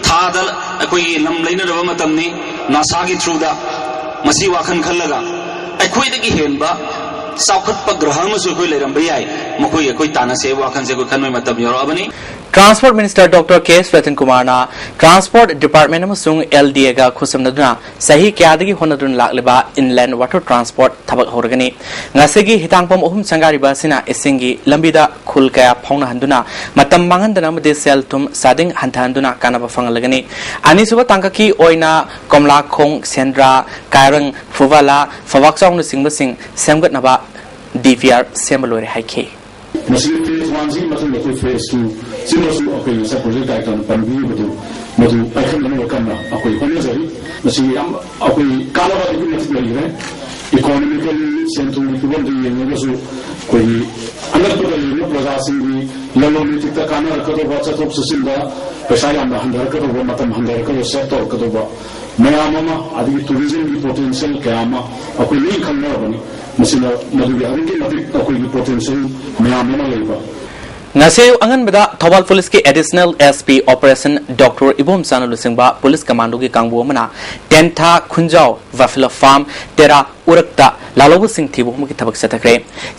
ꯊꯥꯗ ꯑꯩꯈꯣꯏꯒꯤ ꯂꯝ ꯂꯩꯅꯔꯕ ꯃꯇꯝꯅꯤ꯫ ꯅꯥꯁꯥꯒꯤ ꯊ꯭ꯔꯨꯗ ꯃꯁꯤ ꯋꯥꯈꯜ ꯈꯜꯂꯒ ꯑꯩꯈꯣꯏꯗꯒꯤ ꯍꯦꯟꯕ ꯆꯥꯎꯈꯠꯄ ꯒ꯭ꯔꯍ ꯑꯃꯁꯨ ꯑꯩꯈꯣꯏ ꯂꯩꯔꯝꯕ ꯌꯥꯏ꯫ ꯃꯈꯣꯏ ꯑꯩꯈꯣꯏ ꯇꯥꯟꯅꯁꯦ ꯍꯥꯏꯕ ꯋꯥꯈꯜꯁꯦ ꯑꯩꯈꯣꯏ ꯈꯟꯕꯒꯤ ꯃꯇꯝ ꯌꯧꯔꯛꯑꯕꯅꯤ꯫ Transport Minister Doctor K S Ratan Kumarꯅ Transport Department ꯑꯃꯁꯨꯡ L D Aꯒ ꯈꯨꯠꯁꯝꯅꯗꯨꯅ ꯆꯍꯤ ꯀꯌꯥꯗꯒꯤ ꯍꯣꯠꯅꯗꯨꯅ ꯂꯥꯛꯂꯤꯕ Inland Water Transport ꯊꯕꯛ ꯍꯧꯔꯒꯅꯤ꯫ ꯉꯁꯤꯒꯤ ꯍꯤꯊꯥꯡꯐꯝ ꯑꯍꯨꯝ ꯁꯪꯒꯥꯔꯤꯕ ꯑꯁꯤꯅ ꯏꯁꯤꯡꯒꯤ ꯂꯝꯕꯤꯗ ꯈꯨꯜ ꯀꯌꯥ ꯐꯥꯎꯅꯍꯟꯗꯨꯅ ꯃꯇꯝ ꯃꯥꯡꯍꯟꯗꯅ ꯑꯃꯗꯤ ꯁꯦꯜ ꯊꯨꯝ ꯆꯥꯗꯤꯡ ꯍꯟꯊꯍꯟꯗꯨꯅ ꯀꯥꯟꯅꯕ ꯐꯪꯍꯜꯂꯒꯅꯤ꯫ ꯑꯅꯤꯁꯨꯕ ꯇꯥꯡꯀꯛꯀꯤ ꯑꯣꯏꯅ ꯀꯣꯝꯂꯥꯈꯣꯡ, ꯁꯦꯟꯗ꯭ꯔꯥ, ꯀꯥꯏꯔꯪ, ꯐꯨꯕꯥꯂꯥ, ꯐꯕꯥꯛꯆꯥꯎꯅꯆꯤꯡꯕꯁꯤꯡ ꯁꯦꯝꯒꯠꯅꯕ D P R ꯁꯦꯝꯕ ꯂꯣꯏꯔꯦ ꯍꯥꯏꯈꯤ꯫ ꯃꯁꯤꯒꯤ phase one ꯁꯤꯒꯤ ꯃꯊꯪꯗ ꯑꯩꯈꯣꯏ phase two ꯁꯤꯃꯁꯨ ꯑꯩꯈꯣꯏ ꯉꯁꯥꯏ project directorꯅ ꯄꯟꯕꯤꯔꯤꯕꯗꯨ ꯃꯗꯨ ꯄꯥꯏꯈꯠꯅꯅꯕ ꯀꯟꯅ ꯑꯩꯈꯣꯏ ꯍꯣꯠꯅꯖꯔꯤ꯫ ꯃꯁꯤ ꯌꯥꯝ ꯑꯩꯈꯣꯏ ꯀꯥꯟꯅꯕ ꯑꯗꯨꯛꯀꯤ ꯃꯇꯤꯛ ꯂꯩꯈ꯭ꯔꯦ꯫ Economically ꯁꯦꯟ ꯊꯨꯝꯒꯤ ꯐꯤꯕꯝꯗ ꯌꯦꯡꯉꯒꯁꯨ ꯑꯩꯈꯣꯏꯒꯤ ꯑꯅꯛꯄꯗ ꯂꯩꯔꯤꯕ ꯄ꯭ꯔꯖꯥꯁꯤꯡꯒꯤ ꯂꯂꯣꯟ ꯏꯇꯤꯛꯇ ꯀꯥꯟꯅꯔꯛꯀꯗꯧꯕ, ꯆꯠꯊꯣꯛ ꯆꯠꯁꯤꯟꯗ ꯄꯩꯁꯥ ꯌꯥꯝꯅ ꯍꯟꯊꯔꯛꯀꯗꯧꯕ, ꯃꯇꯝ ꯍꯟꯊꯔꯛꯀꯗꯧꯕ, save ꯇꯧꯔꯛꯀꯗꯧꯕ ꯃꯌꯥꯝ ꯑꯃ, ꯑꯗꯒꯤ tourismꯒꯤ potential ꯀꯌꯥ ꯑꯃ ꯑꯩꯈꯣꯏ ꯂꯣꯏ ꯈꯪꯅꯔꯕꯅꯤ꯫ ꯃꯁꯤꯅ ꯃꯗꯨꯒꯤ ꯑꯗꯨꯛꯀꯤ ꯃꯇꯤꯛ ꯑꯩꯈꯣꯏꯒꯤ potential ꯃꯌꯥꯝ ꯑꯃ ꯂꯩꯕ꯫ ꯉꯁꯤ ꯑꯌꯨꯛ ꯑꯉꯟꯕꯗ ꯊꯧꯕꯥꯜ ꯄꯨꯂꯤꯁꯀꯤ Additional S P Operation Doctor ꯏꯕꯣꯝꯆꯥꯅ ꯂꯨꯆꯤꯡꯕ ꯄꯨꯂꯤꯁ ꯀꯃꯥꯟꯗꯣꯒꯤ ꯀꯥꯡꯕꯨ ꯑꯃꯅ ꯇꯦꯟꯊꯥ, ꯈꯨꯟꯖꯥꯎ, Buffalo Farm, ꯇꯦꯔꯥ, ꯎꯔꯛꯇ ꯂꯥꯜꯍꯧꯕꯁꯤꯡ ꯊꯤꯕ ꯍꯨꯝꯕꯒꯤ ꯊꯕꯛ ꯆꯠꯊꯈ꯭ꯔꯦ꯫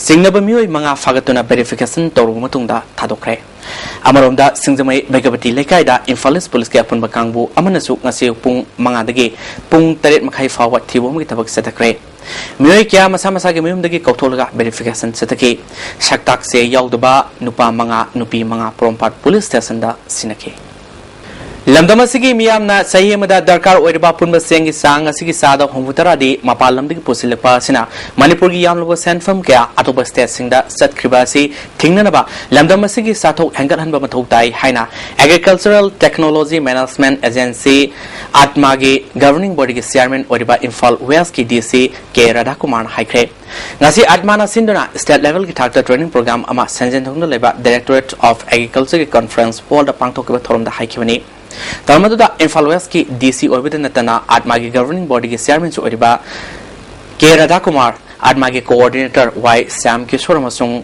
ꯆꯤꯡꯅꯕ ꯃꯤꯑꯣꯏ ꯃꯉꯥ ꯐꯥꯒꯠꯇꯨꯅ verification ꯇꯧꯔꯕ ꯃꯇꯨꯡꯗ ꯊꯥꯗꯣꯛꯈ꯭ꯔꯦ꯫ ꯑꯃꯔꯣꯝꯗ, ꯁꯤꯡꯖꯃꯩ ꯕꯩꯒꯕꯇꯤ ꯂꯩꯀꯥꯏꯗ ꯏꯝꯐꯥꯜ ꯏꯁ ꯄꯨꯂꯤꯁꯀꯤ ꯑꯄꯨꯟꯕ ꯀꯥꯡꯕꯨ ꯑꯃꯅꯁꯨ ꯉꯁꯤ ꯑꯌꯨꯛ ꯄꯨꯡ ꯃꯉꯥꯗꯒꯤ ꯄꯨꯡ ꯇꯔꯦꯠ ꯃꯈꯥꯏ ꯐꯥꯎꯕ ꯊꯤꯕ ꯍꯨꯝꯕꯒꯤ ꯊꯕꯛ ꯆꯠꯊꯈ꯭ꯔꯦ꯫ ꯃꯤꯑꯣꯏ ꯀꯌꯥ ꯃꯁꯥ ꯃꯁꯥꯒꯤ ꯃꯌꯨꯝꯗꯒꯤ ꯀꯧꯊꯣꯛꯂꯒ verification ꯆꯠꯊꯈꯤ꯫ ꯁꯛꯇꯥꯛꯁꯦ ꯌꯥꯎꯗꯕ ꯅꯨꯄꯥ ꯃꯉꯥ, ꯅꯨꯄꯤ ꯃꯉꯥ ꯄꯣꯔꯣꯝꯄꯥꯠ ꯄꯨꯂꯤꯁ ꯁ꯭ꯇꯦꯁꯟꯗ ꯁꯤꯟꯅꯈꯤ꯫ ꯂꯝꯗꯝ ꯑꯁꯤꯒꯤ ꯃꯤꯌꯥꯝꯅ ꯆꯍꯤ ꯑꯃꯗ ꯗꯔꯀꯥꯔ ꯑꯣꯏꯔꯤꯕ ꯑꯄꯨꯟꯕ ꯆꯦꯡꯒꯤ ꯆꯥꯡ ꯑꯁꯤꯒꯤ ꯆꯥꯗ ꯍꯨꯝꯐꯨ ꯇꯔꯥꯗꯤ ꯃꯄꯥꯟ ꯂꯝꯗꯒꯤ ꯄꯨꯁꯤꯜꯂꯛꯄ ꯑꯁꯤꯅ ꯃꯅꯤꯄꯨꯔꯒꯤ ꯌꯥꯝꯂꯕ ꯁꯦꯟꯐꯝ ꯀꯌꯥ ꯑꯇꯣꯞꯄ ꯁ꯭ꯇꯦꯠꯁꯤꯡꯗ ꯆꯠꯈ꯭ꯔꯤꯕ ꯑꯁꯤ ꯊꯤꯡꯅꯅꯕ ꯂꯝꯗꯝ ꯑꯁꯤꯒꯤ ꯆꯥꯊꯣꯛ ꯍꯦꯟꯒꯠꯍꯟꯕ ꯃꯊꯧ ꯇꯥꯏ ꯍꯥꯏꯅ Agricultural Technology Management Agency, ꯑꯥꯠꯃꯥꯒꯤ ꯒꯚꯔꯅꯤꯡ ꯕꯣꯗꯤꯒꯤ ꯆꯤꯌꯥꯔꯃꯦꯟ ꯑꯣꯏꯔꯤꯕ ꯏꯝꯐꯥꯜ ꯋꯦꯁꯀꯤ ꯗꯤ ꯁꯤ ꯀꯦ ꯔꯥꯙꯥꯀꯨꯃꯥꯔꯅ ꯍꯥꯏꯈ꯭ꯔꯦ꯫ ꯉꯁꯤ ꯑꯥꯠꯃꯥꯅ ꯁꯤꯟꯗꯨꯅ ꯁ꯭ꯇꯦꯠ ꯂꯦꯚꯦꯜꯒꯤ ꯊꯥꯛꯇ ꯇ꯭ꯔꯦꯅꯤꯡ ꯄ꯭ꯔꯣꯒ꯭ꯔꯥꯝ ꯑꯃ ꯁꯦꯟꯖꯦꯟꯊꯣꯡꯗ ꯂꯩꯕ Directorate of Agricultureꯒꯤ ꯀꯟꯐꯔꯦꯟꯁ ꯍꯣꯜꯗ ꯄꯥꯡꯊꯣꯛꯈꯤꯕ ꯊꯧꯔꯝꯗ ꯍꯥꯏꯈꯤꯕꯅꯤ꯫ ꯊꯧꯔꯝ ꯑꯗꯨꯗ ꯏꯝꯐꯥꯜ ꯋꯦꯁꯀꯤ ꯗꯤ ꯁꯤ ꯑꯣꯏꯕꯗ ꯅꯠꯇꯅ ꯑꯥꯠꯃꯥꯒꯤ ꯒꯚꯔꯅꯤꯡ ꯕꯣꯗꯤꯒꯤ ꯆꯤꯌꯥꯔꯃꯦꯟꯁꯨ ꯑꯣꯏꯔꯤꯕ ꯀꯦ ꯔꯥꯙꯥꯀꯨꯃꯥꯔ, ꯑꯥꯠꯃꯥꯒꯤ ꯀꯣꯑꯣꯔꯗꯤꯅꯦꯇꯔ ꯋꯥꯏ ꯁ꯭ꯌꯥꯝ ꯀꯤꯁꯣꯔ ꯑꯃꯁꯨꯡ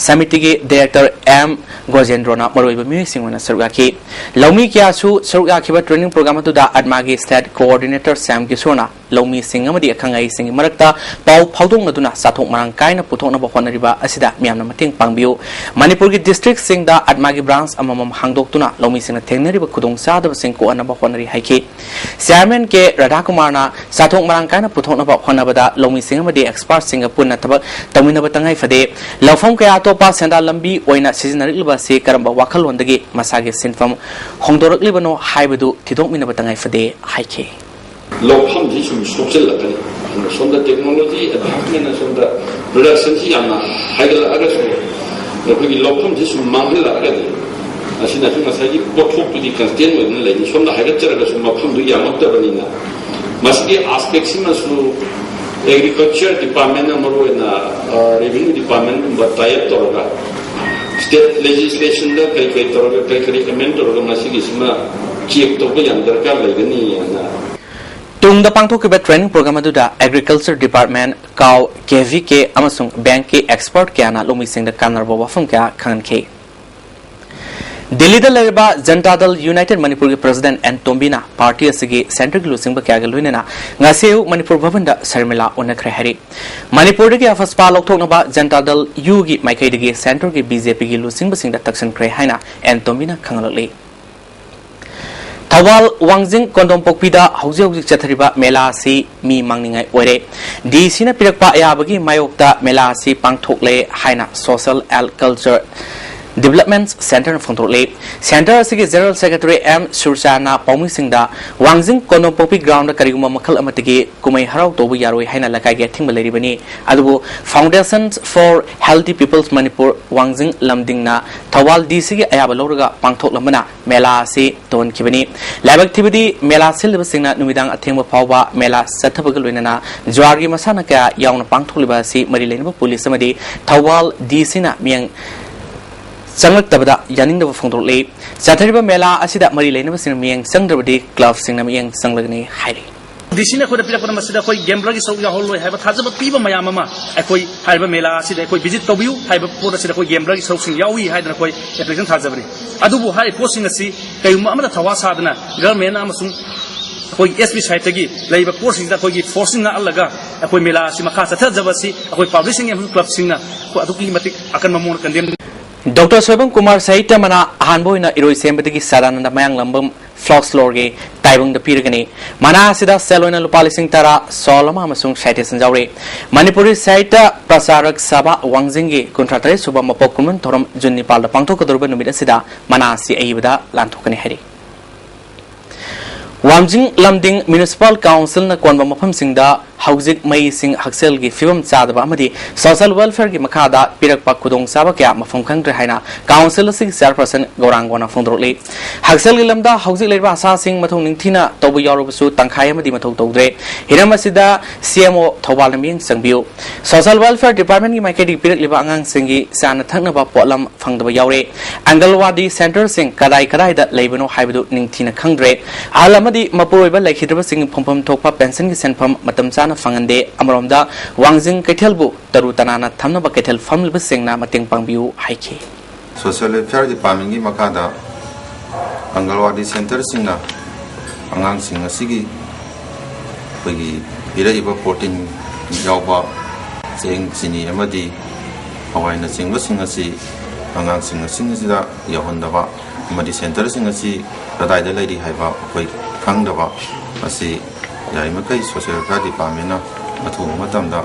ꯁꯃꯤꯇꯤꯒꯤ ꯗꯥꯏꯔꯦꯛꯇꯔ ꯑꯦꯝ ꯒꯣꯖꯦꯟꯗ꯭ꯔꯣꯅ ꯃꯔꯨꯑꯣꯏꯕ ꯃꯤꯑꯣꯏꯁꯤꯡ ꯑꯣꯏꯅ ꯁꯔꯨꯛ ꯌꯥꯈꯤ꯫ ꯂꯧꯃꯤ ꯀꯌꯥꯁꯨ ꯁꯔꯨꯛ ꯌꯥꯈꯤꯕ ꯇ꯭ꯔꯦꯅꯤꯡ ꯄ꯭ꯔꯣꯒ꯭ꯔꯥꯝ ꯑꯗꯨꯗ ꯑꯥꯠꯃꯥꯒꯤ ꯁ꯭ꯇꯦꯠ ꯀꯣꯑꯣꯔꯗꯤꯅꯦꯇꯔ ꯁ꯭ꯌꯥꯝ ꯀꯤꯁꯣꯔꯅ ꯂꯧꯃꯤꯁꯤꯡ ꯑꯃꯗꯤ ꯑꯈꯪ ꯑꯍꯩꯁꯤꯡꯒꯤ ꯃꯔꯛꯇ ꯄꯥꯎ ꯐꯥꯎꯗꯣꯛꯅꯗꯨꯅ ꯆꯥꯊꯣꯛ ꯃꯔꯥꯡ ꯀꯥꯏꯅ ꯄꯨꯊꯣꯛꯅꯕ ꯍꯣꯠꯅꯔꯤꯕ ꯑꯁꯤꯗ ꯃꯤꯌꯥꯝꯅ ꯃꯇꯦꯡ ꯄꯥꯡꯕꯤꯌꯨ꯫ ꯃꯅꯤꯄꯨꯔꯒꯤ ꯗꯤꯁꯇ꯭ꯔꯤꯛꯁꯤꯡꯗ ꯑꯥꯠꯃꯥꯒꯤ ꯕ꯭ꯔꯥꯟꯁ ꯑꯃꯃꯝ ꯍꯥꯡꯗꯣꯛꯇꯨꯅ ꯂꯧꯃꯤꯁꯤꯡꯅ ꯊꯦꯡꯅꯔꯤꯕ ꯈꯨꯗꯣꯡꯆꯥꯗꯕꯁꯤꯡ ꯀꯣꯛꯍꯟꯅꯕ ꯍꯣꯠꯅꯔꯤ ꯍꯥꯏꯈꯤ꯫ ꯆꯤꯌꯥꯔꯃꯦꯟ ꯀꯦ ꯔꯥꯙꯥꯀꯨꯃꯥꯔꯅ ꯆꯥꯊꯣꯛ ꯃꯔꯥꯡ ꯀꯥꯏꯅ ꯄꯨꯊꯣꯛꯅꯕ ꯍꯣꯠꯅꯕꯗ ꯂꯧꯃꯤꯁꯤꯡ ꯑꯃꯗꯤ ꯑꯦꯛꯁꯄꯥꯔꯠꯁꯤꯡꯒ ꯄꯨꯟꯅ ꯊꯕꯛ ꯇꯧꯃꯤꯟꯅꯕ ꯇꯉꯥꯏ ꯐꯗꯦ꯫ ꯂꯧꯐꯝ ꯀꯌꯥ ꯑꯇꯣꯞꯄ ꯁꯦꯟꯗꯥꯟ ꯂꯝꯕꯤ ꯑꯣꯏꯅ ꯁꯤꯖꯤꯟꯅꯔꯛꯂꯤꯕ ꯑꯁꯤ ꯀꯔꯝꯕ ꯋꯥꯈꯜꯂꯣꯟꯗꯒꯤ ꯃꯁꯥꯒꯤ ꯁꯤꯟꯐꯝ ꯍꯣꯡꯗꯣꯔꯛꯂꯤꯕꯅꯣ ꯍꯥꯏꯕꯗꯨ ꯊꯤꯗꯣꯛꯃꯤꯟꯅꯕ ꯇꯉꯥꯏ ꯐꯗꯦ ꯍꯥꯏꯈꯤ꯫ ꯂꯧꯐꯝꯁꯤ ꯁꯨꯝ ꯁꯣꯛꯆꯤꯜꯂꯛꯀꯅꯤ꯫ ꯑꯗꯨꯅ ꯁꯣꯝꯗ ꯇꯦꯛꯅꯣꯂꯣꯖꯤ ꯑꯦꯗꯚꯥꯟꯁꯃꯦꯟꯅ ꯁꯣꯝꯗ ꯄ꯭ꯔꯗꯛꯁꯟꯁꯤ ꯌꯥꯝꯅ ꯍꯥꯏꯒꯠꯂꯛꯑꯒꯁꯨ ꯑꯩꯈꯣꯏꯒꯤ ꯂꯧꯐꯝꯁꯤ ꯁꯨꯝ ꯃꯥꯡꯍꯜꯂꯛꯑꯒꯗꯤ ꯃꯁꯤꯅꯁꯨ ꯉꯁꯥꯏꯒꯤ ꯄꯣꯠꯊꯣꯛꯇꯨꯗꯤ ꯀꯟꯁꯇꯦꯟ ꯑꯣꯏꯗꯨꯅ ꯂꯩꯅꯤ꯫ ꯁꯣꯝꯗ ꯍꯥꯏꯒꯠꯆꯔꯒꯁꯨ ꯃꯐꯝꯗꯨ ꯌꯥꯝꯃꯛꯇꯕꯅꯤꯅ ꯃꯁꯤꯒꯤ ꯑꯦꯁꯄꯦꯛꯁꯤꯃꯁꯨ ꯑꯦꯒ꯭ꯔꯤꯀꯜꯆꯔ ꯗꯤꯄꯥꯔꯠꯃꯦꯟꯅ ꯃꯔꯨꯑꯣꯏꯅ ꯔꯦꯚꯤꯅ꯭ꯌꯨ ꯗꯤꯄꯥꯔꯠꯃꯦꯟꯒꯨꯝꯕ ꯇꯥꯏ ꯑꯞ ꯇꯧꯔꯒ ꯁ꯭ꯇꯦꯠ ꯂꯦꯖꯤꯁꯂꯦꯁꯟꯗ ꯀꯔꯤ ꯀꯔꯤ ꯇꯧꯔꯒ ꯀꯔꯤ ꯀꯔꯤ ꯑꯦꯃꯦꯟ ꯇꯧꯔꯒ ꯃꯁꯤꯒꯤꯁꯤꯃ ꯆꯦꯛ ꯇꯧꯕ ꯌꯥꯝ ꯗꯔꯀꯥꯔ ꯂꯩꯒꯅꯤ ꯍꯥꯏꯅ ꯇꯨꯡꯗ ꯄꯥꯡꯊꯣꯛꯈꯤꯕ ꯇ꯭ꯔꯦꯅꯤꯡ ꯄ꯭ꯔꯣꯒ꯭ꯔꯥꯝ ꯑꯗꯨꯗ ꯑꯦꯒ꯭ꯔꯤꯀꯜꯆꯔ ꯗꯤꯄꯥꯔꯠꯃꯦꯟ, ꯀꯥꯎ, ꯀꯦ ꯚꯤ ꯀꯦ ꯑꯃꯁꯨꯡ ꯕꯦꯡꯛꯀꯤ ꯑꯦꯛꯁꯄꯔꯠ ꯀꯌꯥꯅ ꯂꯧꯃꯤꯁꯤꯡꯗ ꯀꯥꯟꯅꯔꯕ ꯋꯥꯐꯝ ꯀꯌꯥ ꯈꯪꯍꯟꯈꯤ꯫ ꯗꯤꯜꯂꯤꯗ ꯂꯩꯔꯤꯕ ꯖꯟꯇꯥ ꯗꯜ ꯌꯨꯅꯥꯏꯇꯦꯗ ꯃꯅꯤꯄꯨꯔꯒꯤ ꯄ꯭ꯔꯁꯤꯗꯦꯟꯠ ꯑꯦꯟ ꯇꯣꯝꯕꯤꯅ ꯄꯥꯔꯇꯤ ꯑꯁꯤꯒꯤ ꯁꯦꯟꯇꯔꯒꯤ ꯂꯨꯆꯤꯡꯕ ꯀꯌꯥꯒ ꯂꯣꯏꯅꯅ ꯉꯁꯤ ꯑꯌꯨꯛ ꯃꯅꯤꯄꯨꯔ ꯚꯕꯟꯗ ꯁꯔꯃꯤꯂꯥ ꯎꯅꯈ꯭ꯔꯦ ꯍꯥꯏꯔꯤ꯫ ꯃꯅꯤꯄꯨꯔꯗꯒꯤ ꯑꯐꯁꯄꯥ ꯂꯧꯊꯣꯛꯅꯕ ꯖꯟꯇꯥ ꯗꯜ ꯌꯨꯒꯤ ꯃꯥꯏꯀꯩꯗꯒꯤ ꯁꯦꯟꯇꯔꯒꯤ ꯕꯤ ꯖꯦ ꯄꯤꯒꯤ ꯂꯨꯆꯤꯡꯕꯁꯤꯡꯗ ꯇꯛꯁꯤꯟꯈ꯭ꯔꯦ ꯍꯥꯏꯅ ꯑꯦꯟ ꯇꯣꯝꯕꯤꯅ ꯈꯪꯍꯜꯂꯛꯂꯤ꯫ ꯊꯧꯕꯥꯜ ꯋꯥꯡꯖꯤꯡ ꯀꯣꯟꯗꯣꯝꯄꯣꯛꯄꯤꯗ ꯍꯧꯖꯤꯛ ꯍꯧꯖꯤꯛ ꯆꯠꯊꯔꯤꯕ ꯃꯦꯂꯥ ꯑꯁꯤ ꯃꯤ ꯃꯥꯡꯅꯤꯡꯉꯥꯏ ꯑꯣꯏꯔꯦ꯫ ꯗꯤ ꯁꯤꯅ ꯄꯤꯔꯛꯄ ꯑꯌꯥꯕꯒꯤ ꯃꯥꯌꯣꯛꯇ ꯃꯦꯂꯥ ꯑꯁꯤ ꯄꯥꯡꯊꯣꯛꯂꯦ ꯍꯥꯏꯅ Social and Culture Development Centreꯅ ꯐꯣꯡꯗꯣꯔꯛꯂꯤ꯫ Centre ꯑꯁꯤꯒꯤ General Secretary M ꯁꯨꯔꯆꯥꯟꯅ ꯄꯥꯎꯃꯤꯁꯤꯡꯗ ꯋꯥꯡꯖꯤꯡ ꯀꯣꯟꯗꯣꯡꯄꯣꯛꯄꯤ groundꯗ ꯀꯔꯤꯒꯨꯝꯕ ꯃꯈꯜ ꯑꯃꯠꯇꯒꯤ ꯀꯨꯝꯍꯩ ꯍꯔꯥꯎ ꯇꯧꯕ ꯌꯥꯔꯣꯏ ꯍꯥꯏꯅ ꯂꯩꯀꯥꯏꯒꯤ ꯑꯊꯤꯡꯕ ꯂꯩꯔꯤꯕꯅꯤ꯫ ꯑꯗꯨꯕꯨ Foundations for Healthy People's Manipur ꯋꯥꯡꯖꯤꯡ ꯂꯝꯗꯤꯡꯅ ꯊꯧꯕꯥꯜ DCꯒꯤ ꯑꯌꯥꯕ ꯂꯧꯔꯒ ꯄꯥꯡꯊꯣꯛꯂꯝꯕꯅ ꯃꯦꯂꯥ ꯑꯁꯤ ꯇꯧꯍꯟꯈꯤꯕꯅꯤ꯫ ꯂꯥꯏꯕꯛ ꯊꯤꯕꯗꯤ ꯃꯦꯂꯥ ꯁꯤꯜꯂꯤꯕꯁꯤꯡꯅ ꯅꯨꯃꯤꯗꯥꯡ ꯑꯊꯦꯡꯕ ꯐꯥꯎꯕ ꯃꯦꯂꯥ ꯆꯠꯊꯕꯒ ꯂꯣꯏꯅꯅ ꯖꯨꯋꯥꯔꯒꯤ ꯃꯁꯥꯟꯅ ꯀꯌꯥ ꯌꯥꯎꯅ ꯄꯥꯡꯊꯣꯛꯂꯤꯕ ꯑꯁꯤ ꯃꯔꯤ ꯂꯩꯅꯕ ꯄꯨꯂꯤꯁ ꯑꯃꯗꯤ ꯊꯧꯕꯥꯜ DCꯅ ꯃꯤꯠꯌꯦꯡ ꯆꯪꯂꯛꯇꯕꯗ ꯌꯥꯅꯤꯡꯗꯕ ꯐꯣꯡꯗꯣꯔꯛꯂꯤ꯫ ꯆꯠꯊꯔꯤꯕ ꯃꯦꯂꯥ ꯑꯁꯤꯗ ꯃꯔꯤ ꯂꯩꯅꯕꯁꯤꯡꯅ ꯃꯤꯠꯌꯦꯡ ꯆꯪꯗ꯭ꯔꯕꯗꯤ clubꯁꯤꯡꯅ ꯃꯤꯠꯌꯦꯡ ꯆꯪꯂꯒꯅꯤ ꯍꯥꯏꯔꯤ꯫ DCꯅ ꯑꯩꯈꯣꯏꯗ ꯄꯤꯔꯛꯄꯗ ꯃꯁꯤꯗ ꯑꯩꯈꯣꯏ gamblerꯒꯤ ꯁꯔꯨꯛ ꯌꯥꯎꯍꯜꯂꯣꯏ ꯍꯥꯏꯕ ꯊꯥꯖꯕ ꯄꯤꯕ ꯃꯌꯥꯝ ꯑꯃ ꯑꯩꯈꯣꯏ ꯍꯥꯏꯔꯤꯕ ꯃꯦꯂꯥ ꯑꯁꯤꯗ ꯑꯩꯈꯣꯏ visit ꯇꯧꯕꯤꯌꯨ ꯍꯥꯏꯕ ꯄꯣꯠ ꯑꯁꯤꯗ ꯑꯩꯈꯣꯏ gamblerꯒꯤ ꯁꯔꯨꯛꯁꯤꯡ ꯌꯥꯎꯏ ꯍꯥꯏꯗꯅ ꯑꯩꯈꯣꯏ application ꯊꯥꯖꯕꯅꯤ꯫ ꯑꯗꯨꯕꯨ ꯍꯥꯏꯔꯤꯕ ꯄꯣꯠꯁꯤꯡ ꯑꯁꯤ ꯀꯩꯒꯨꯝꯕ ꯑꯃꯗ ꯊꯋꯥ ꯁꯥꯗꯅ government ꯑꯃꯁꯨꯡ ꯑꯩꯈꯣꯏꯒꯤ SP sideꯇꯒꯤ ꯂꯩꯔꯤꯕ ꯄꯣꯠꯁꯤꯡꯁꯤꯗ ꯑꯩꯈꯣꯏꯒꯤ forceꯁꯤꯡ ꯉꯥꯛꯍꯜꯂꯒ ꯑꯩꯈꯣꯏ ꯃꯦꯂꯥ ꯑꯁꯤ ꯃꯈꯥ ꯆꯠꯊꯖꯕ ꯑꯁꯤ ꯑꯩꯈꯣꯏ publicꯁꯤꯡ ꯑꯃꯁꯨꯡ clubꯁꯤꯡꯅ ꯑꯩꯈꯣꯏ ꯑꯗꯨꯛꯀꯤ ꯃꯇꯤꯛ ꯑꯀꯟꯕ ꯃꯑꯣꯡꯗ condemn ꯗꯣꯛꯇꯔ ꯁꯣꯏꯕꯝ ꯀꯨꯃꯥꯔ ꯁꯥꯍꯤꯇ꯭ꯌ ꯃꯅꯥ ꯑꯍꯥꯟꯕ ꯑꯣꯏꯅ ꯏꯔꯣꯏꯁꯦꯝꯕꯗꯒꯤ ꯁꯗꯥꯅꯟꯗ ꯃꯌꯥꯡꯂꯝꯕꯝ ꯐꯣꯛꯁꯂꯣꯔꯒꯤ ꯇꯥꯏꯕꯪꯗ ꯄꯤꯔꯒꯅꯤ꯫ ꯃꯅꯥ ꯑꯁꯤꯗ ꯁꯦꯜ ꯑꯣꯏꯅ ꯂꯨꯄꯥ ꯂꯤꯁꯤꯡ ꯇꯔꯥ, ꯁꯣꯜ ꯑꯃ ꯑꯃꯁꯨꯡ citation ꯌꯥꯎꯔꯤ꯫ ꯃꯅꯤꯄꯨꯔꯤ ꯁꯥꯍꯤꯇ꯭ꯌ ꯄ꯭ꯔꯆꯥꯔꯛ ꯁꯚꯥ ꯋꯥꯡꯖꯤꯡꯒꯤ ꯀꯨꯟꯊ꯭ꯔꯥ ꯇꯔꯦꯠ ꯁꯨꯕ ꯃꯄꯣꯛ ꯀꯨꯝꯑꯣꯟ ꯊꯧꯔꯝ ꯖꯨꯟ ꯅꯤꯄꯥꯜꯗ ꯄꯥꯡꯊꯣꯛꯀꯗꯧꯔꯤꯕ ꯅꯨꯃꯤꯠ ꯑꯁꯤꯗ ꯃꯅꯥ ꯑꯁꯤ ꯑꯏꯕꯗ ꯂꯥꯟꯊꯣꯛꯀꯅꯤ ꯍꯥꯏꯔꯤ꯫ ꯋꯥꯡꯖꯤꯡ ꯂꯝꯗꯤꯡ Municipal Councilꯅ ꯀꯣꯟꯕ ꯃꯐꯝꯁꯤꯡꯗ ꯍꯧꯖꯤꯛ ꯃꯩ ꯏꯁꯤꯡ, ꯍꯛꯁꯦꯜꯒꯤ ꯐꯤꯕꯝ ꯆꯥꯗꯕ ꯑꯃꯗꯤ social welfareꯒꯤ ꯃꯈꯥꯗ ꯄꯤꯔꯛꯄ ꯈꯨꯗꯣꯡꯆꯥꯕ ꯀꯌꯥ ꯃꯐꯝ ꯈꯪꯗ꯭ꯔꯦ ꯍꯥꯏꯅ council ꯑꯁꯤꯒꯤ chairperson ꯒꯧꯔꯥꯡꯒꯣꯅ ꯐꯣꯡꯗꯣꯔꯛꯂꯤ꯫ ꯍꯛꯁꯦꯜꯒꯤ ꯂꯝꯗ ꯍꯧꯖꯤꯛ ꯂꯩꯔꯤꯕ ꯑꯁꯥꯁꯤꯡ ꯃꯊꯧ ꯅꯤꯡꯊꯤꯅ ꯇꯧꯕ ꯌꯥꯎꯔꯕꯁꯨ ꯇꯪꯈꯥꯏ ꯑꯃꯗꯤ ꯃꯊꯧ ꯇꯧꯗ꯭ꯔꯦ꯫ ꯍꯤꯔꯝ ꯑꯁꯤꯗ CMO ꯊꯧꯕꯥꯜꯅ ꯃꯤꯠꯌꯦꯡ ꯆꯪꯕꯤꯌꯨ꯫ Social Welfare Departmentꯀꯤ ꯃꯥꯏꯀꯩꯗꯒꯤ ꯄꯤꯔꯛꯂꯤꯕ ꯑꯉꯥꯡꯁꯤꯡꯒꯤ ꯆꯥꯅ ꯊꯛꯅꯕ ꯄꯣꯠꯂꯝ ꯐꯪꯗꯕ ꯌꯥꯎꯔꯦ꯫ ꯑꯪꯒꯜꯋꯥꯗꯤ centreꯁꯤꯡ ꯀꯗꯥꯏ ꯀꯗꯥꯏꯗ ꯂꯩꯕꯅꯣ ꯍꯥꯏꯕꯗꯨ ꯅꯤꯡꯊꯤꯅ ꯈꯪꯗ꯭ꯔꯦ꯫ ꯑꯍꯜ ꯑꯃꯗꯤ ꯃꯄꯨꯔꯣꯏꯕ ꯂꯩꯈꯤꯗ꯭ꯔꯕꯁꯤꯡ ꯐꯪꯐꯝ ꯊꯣꯛꯄ pensionꯒꯤ ꯁꯦꯟꯐꯝ ꯃꯇꯝ ꯆꯥꯅ ꯐꯪꯍꯟꯗꯦ꯫ ꯑꯃꯔꯣꯝꯗ ꯋꯥꯡꯖꯤꯡ ꯀꯩꯊꯦꯜꯕꯨ ꯇꯔꯨ ꯇꯅꯥꯟꯅ ꯊꯝꯅꯕ ꯀꯩꯊꯦꯜ ꯐꯝꯂꯤꯕꯁꯤꯡꯅ ꯃꯇꯦꯡ ꯄꯥꯡꯕꯤꯌꯨ ꯍꯥꯏꯈꯤ꯫ Social Welfare Departmentꯀꯤ ꯃꯈꯥꯗ ꯑꯪꯒꯜꯋꯥꯗꯤ centreꯁꯤꯡꯅ ꯑꯉꯥꯡꯁꯤꯡ ꯑꯁꯤꯒꯤ ꯑꯩꯈꯣꯏꯒꯤ ꯄꯤꯔꯛꯏꯕ protein ꯌꯥꯎꯕ ꯆꯦꯡ, ꯆꯤꯅꯤ ꯑꯃꯗꯤ ꯍꯋꯥꯏꯅꯆꯤꯡꯕꯁꯤꯡ ꯑꯁꯤ ꯑꯉꯥꯡꯁꯤꯡ ꯑꯁꯤꯡ ꯑꯁꯤꯗ ꯌꯧꯍꯟꯗꯕ ꯑꯃꯗꯤ centreꯁꯤꯡ ꯑꯁꯤ ꯀꯗꯥꯏꯗ ꯂꯩꯔꯤ ꯍꯥꯏꯕ ꯑꯩꯈꯣꯏ ꯈꯪꯗꯕ ꯑꯁꯤ ꯌꯥꯔꯤꯃꯈꯩ Social Welfare Departmentꯅ ꯑꯊꯨꯕ ꯃꯇꯝꯗ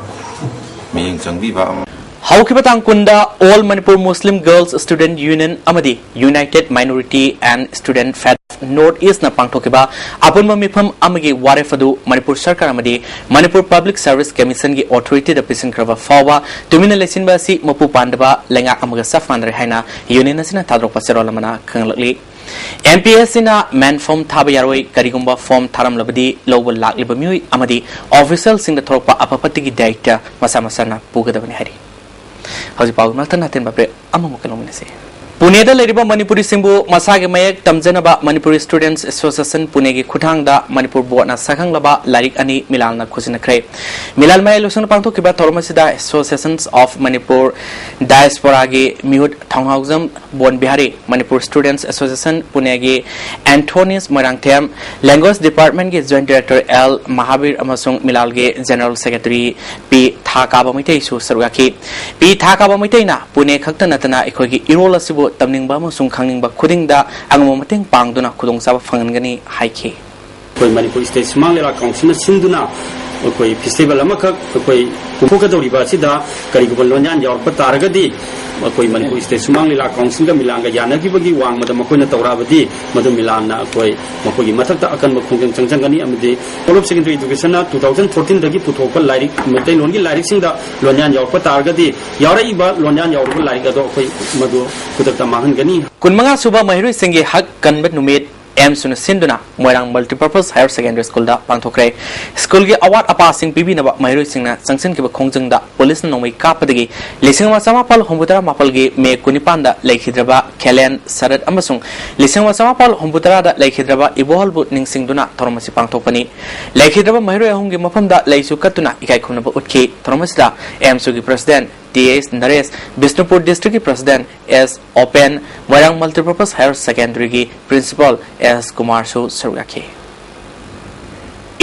ꯃꯤꯠꯌꯦꯡ ꯆꯪꯕꯤꯕ ꯑꯃ ꯍꯧꯈꯤꯕ ꯇꯥꯡ ꯀꯨꯟꯗ All Manipur Muslim Girls Student Union ꯑꯃꯗꯤ United Minority and Student Fed North East ꯅ ꯄꯥꯡꯊꯣꯛꯈꯤꯕ ꯑꯄꯨꯟꯕ ꯃꯤꯐꯝ ꯑꯃꯒꯤ ꯋꯥꯔꯦꯞ ꯑꯗꯨ ꯃꯅꯤꯄꯨꯔ ꯁꯔꯀꯥꯔ ꯑꯃꯗꯤ ꯃꯅꯤꯄꯨꯔ Public Service Commission ꯒꯤ authority ꯗ ꯄꯤꯁꯤꯟꯈ꯭ꯔꯕ ꯐꯥꯎꯕ ꯇꯨꯃꯤꯟꯅ ꯂꯩꯁꯤꯟꯕ ꯑꯁꯤ ꯃꯄꯨ ꯄꯥꯟꯗꯕ ꯂꯩꯉꯥꯛ ꯑꯃꯒ ꯆꯞ ꯃꯥꯟꯅꯔꯦ ꯍꯥꯏꯅ union ꯑꯁꯤꯅ ꯊꯥꯗꯣꯔꯛꯄ ꯆꯦꯔꯣꯜ ꯑꯃꯅ ꯈꯪꯂꯛꯂꯤ꯫ M P S C ꯅ main form ꯊꯥꯕ ꯌꯥꯔꯣꯏ, ꯀꯔꯤꯒꯨꯝꯕ form ꯊꯥꯔꯝꯂꯕꯗꯤ ꯂꯧꯕ ꯂꯥꯛꯂꯤꯕ ꯃꯤꯑꯣꯏ ꯑꯃꯗꯤ official ꯁꯤꯡꯗ ꯊꯣꯔꯛꯄ ꯑꯐ ꯐꯠꯇꯒꯤ ꯗꯥꯌꯤꯠꯇ ꯃꯁꯥ ꯃꯁꯥꯅ ꯄꯨꯒꯗꯕꯅꯤ ꯍꯥꯏꯔꯤ꯫ ꯍꯧꯖꯤꯛ ꯄꯥꯎꯒꯤ ꯃꯔꯛꯇ ꯅꯥꯇꯦꯟꯕ break ꯑꯃꯃꯨꯛꯀ ꯂꯧꯃꯤꯟꯅꯁꯤ꯫ ꯄꯨꯅꯦꯗ ꯂꯩꯔꯤꯕ ꯃꯅꯤꯄꯨꯔꯤꯁꯤꯡꯕꯨ ꯃꯁꯥꯒꯤ ꯃꯌꯦꯛ ꯇꯝꯖꯅꯕ Manipuri Students Association ꯄꯨꯅꯦꯒꯤ ꯈꯨꯠꯊꯥꯡꯗ ꯃꯅꯤꯄꯨꯔ board ꯅ ꯁꯛꯈꯪꯂꯕ ꯂꯥꯏꯔꯤꯛ ꯑꯅꯤ ꯃꯤꯂꯥꯜꯅ ꯈꯨꯠꯁꯤꯟꯅꯈ꯭ꯔꯦ꯫ ꯃꯤꯂꯥꯜ ꯃꯌꯥꯏ ꯂꯣꯏꯁꯪꯗ ꯄꯥꯡꯊꯣꯛꯈꯤꯕ ꯊꯧꯔꯝ ꯑꯁꯤꯗ Associations of Manipur Diaspora ꯒꯤ ꯃꯤꯍꯨꯠ ꯊꯧꯅꯥꯎꯖꯝ ꯕꯣꯟ Bihari, Manipur Students Association ꯄꯨꯅꯦꯒꯤ ꯑꯦꯟꯊꯣꯅꯤꯁ Moirangthem, Language Department ꯀꯤ Joint Director L ꯃꯍꯥꯕꯤꯔ ꯑꯃꯁꯨꯡ ꯃꯤꯂꯥꯜꯒꯤ General Secretary ꯄꯤ ꯊꯥ ꯀꯥꯕ ꯃꯩꯇꯩꯁꯨ ꯁꯔꯨꯛ ꯌꯥꯈꯤ꯫ ꯄꯤ ꯊꯥ ꯀꯥꯕ ꯃꯩꯇꯩꯅ ꯄꯨꯅꯦ ꯈꯛꯇ ꯅꯠꯇꯅ ꯑꯩꯈꯣꯏꯒꯤ ꯏꯔꯣꯜ ꯑꯁꯤꯕꯨ ꯇꯝꯅꯤꯡꯕ ꯑꯃꯁꯨꯡ ꯈꯪꯅꯤꯡꯕ ꯈꯨꯗꯤꯡꯗ ꯑꯉꯝꯕ ꯃꯇꯦꯡ ꯄꯥꯡꯗꯨꯅ ꯈꯨꯗꯣꯡꯆꯥꯕ ꯐꯪꯍꯟꯒꯅꯤ ꯍꯥꯏꯈꯤ꯫ ꯑꯩꯈꯣꯏ ꯃꯅꯤꯄꯨꯔ State ꯁꯨꯃꯥꯡ ꯂꯤꯂꯥ Council ꯅ ꯁꯤꯟꯗꯨꯅ ꯑꯩꯈꯣꯏ festival ꯑꯃꯈꯛ ꯑꯩꯈꯣꯏ ꯄꯨꯊꯣꯛꯀꯗꯧꯔꯤꯕ ꯑꯁꯤꯗ ꯀꯔꯤꯒꯨꯝꯕ ꯂꯣꯟꯌꯥꯟ ꯌꯥꯎꯔꯛꯄ ꯇꯥꯔꯒꯗꯤ, ꯑꯩꯈꯣꯏ ꯃꯅꯤꯄꯨꯔ State ꯁꯨꯃꯥꯡ ꯂꯤꯂꯥ Council ꯒ ꯃꯤꯂꯥꯟꯒ ꯌꯥꯅꯈꯤꯕꯒꯤ ꯋꯥꯡꯃꯗ ꯃꯈꯣꯏꯅ ꯇꯧꯔꯛꯑꯕꯗꯤ, ꯃꯗꯨ ꯃꯤꯂꯥꯟꯅ ꯑꯩꯈꯣꯏ ꯃꯈꯣꯏꯒꯤ ꯃꯊꯛꯇ ꯑꯀꯟꯕ ꯈꯣꯡꯖꯪ ꯆꯪꯁꯤꯟꯒꯅꯤ꯫ ꯑꯃꯗꯤ College of Secondary Education ꯅ two thousand fourteen ꯗꯒꯤ ꯄꯨꯊꯣꯛꯄ ꯂꯥꯏꯔꯤꯛ, ꯃꯩꯇꯩꯂꯣꯟꯒꯤ ꯂꯥꯏꯔꯤꯛꯁꯤꯡꯗ ꯂꯣꯟꯌꯥꯟ ꯌꯥꯎꯔꯛꯄ ꯇꯥꯔꯒꯗꯤ, ꯌꯥꯎꯔꯛꯏꯕ ꯂꯣꯟꯌꯥꯟ ꯌꯥꯎꯔꯕ ꯂꯥꯏꯔꯤꯛ ꯑꯗꯣ ꯑꯩꯈꯣꯏ ꯃꯗꯨ ꯈꯨꯗꯛꯇ ꯃꯥꯡꯍꯟꯒꯅꯤ꯫ ꯀꯨꯟꯃꯉꯥ ꯁꯨꯕ ꯃꯍꯩꯔꯣꯏꯁꯤꯡꯒꯤ ꯍꯛ ꯀꯟꯕ ꯅꯨꯃꯤꯠ ꯑꯦꯝꯁꯨꯅ ꯁꯤꯟꯗꯨꯅ ꯃꯣꯏꯔꯥꯡ Multipurpose Higher Secondary School ꯗ ꯄꯥꯡꯊꯣꯛꯈ꯭ꯔꯦ꯫ School ꯒꯤ ꯑꯋꯥꯠ ꯑꯄꯥꯁꯤꯡ ꯄꯤꯕꯤꯅꯕ ꯃꯍꯩꯔꯣꯏꯁꯤꯡꯅ ꯆꯪꯁꯤꯟꯈꯤꯕ ꯈꯣꯡꯖꯪꯗ police ꯅ ꯅꯣꯡꯃꯩ ꯀꯥꯞꯄꯗꯒꯤ ꯂꯤꯁꯤꯡ ꯑꯃ ꯆꯃꯥꯄꯜ ꯍꯨꯝꯐꯨꯇꯔꯥ ꯃꯥꯄꯜꯒꯤ May ꯀꯨꯟꯅꯤꯄꯥꯟꯗ ꯂꯩꯈꯤꯗ꯭ꯔꯕ ꯈꯦꯂꯦꯟ ꯁꯔꯠ ꯑꯃꯁꯨꯡ ꯂꯤꯁꯤꯡ ꯑꯃ ꯆꯃꯥꯄꯜ ꯍꯨꯝꯐꯨꯇꯔꯥꯗ ꯂꯩꯈꯤꯗ꯭ꯔꯕ ꯏꯕꯣꯍꯜꯕꯨ ꯅꯤꯡꯁꯤꯡꯗꯨꯅ ꯊꯧꯔꯝ ꯑꯁꯤ ꯄꯥꯡꯊꯣꯛꯄꯅꯤ꯫ ꯂꯩꯈꯤꯗ꯭ꯔꯕ ꯃꯍꯩꯔꯣꯏ ꯑꯍꯨꯝꯒꯤ ꯃꯐꯝꯗ ꯂꯩꯁꯨ ꯀꯠꯇꯨꯅ ꯏꯀꯥꯏ ꯈꯨꯝꯅꯕ ꯎꯠꯈꯤ꯫ ꯊꯧꯔꯝ ꯑꯁꯤꯗ ꯑꯦꯝꯁꯨꯒꯤ President ꯇꯤ ꯑꯦꯁ ꯅꯔꯦꯁ, ꯕꯤꯁꯅꯨꯄꯨꯔ District ꯀꯤ President ꯑꯦꯁ ꯑꯣꯄꯦꯟ, ꯃꯣꯏꯔꯥꯡ Multipurpose Higher Secondary ꯒꯤ Principal ꯑꯦꯁ ꯀꯨꯃꯥꯔꯁꯨ ꯁꯔꯨꯛ ꯌꯥꯈꯤ꯫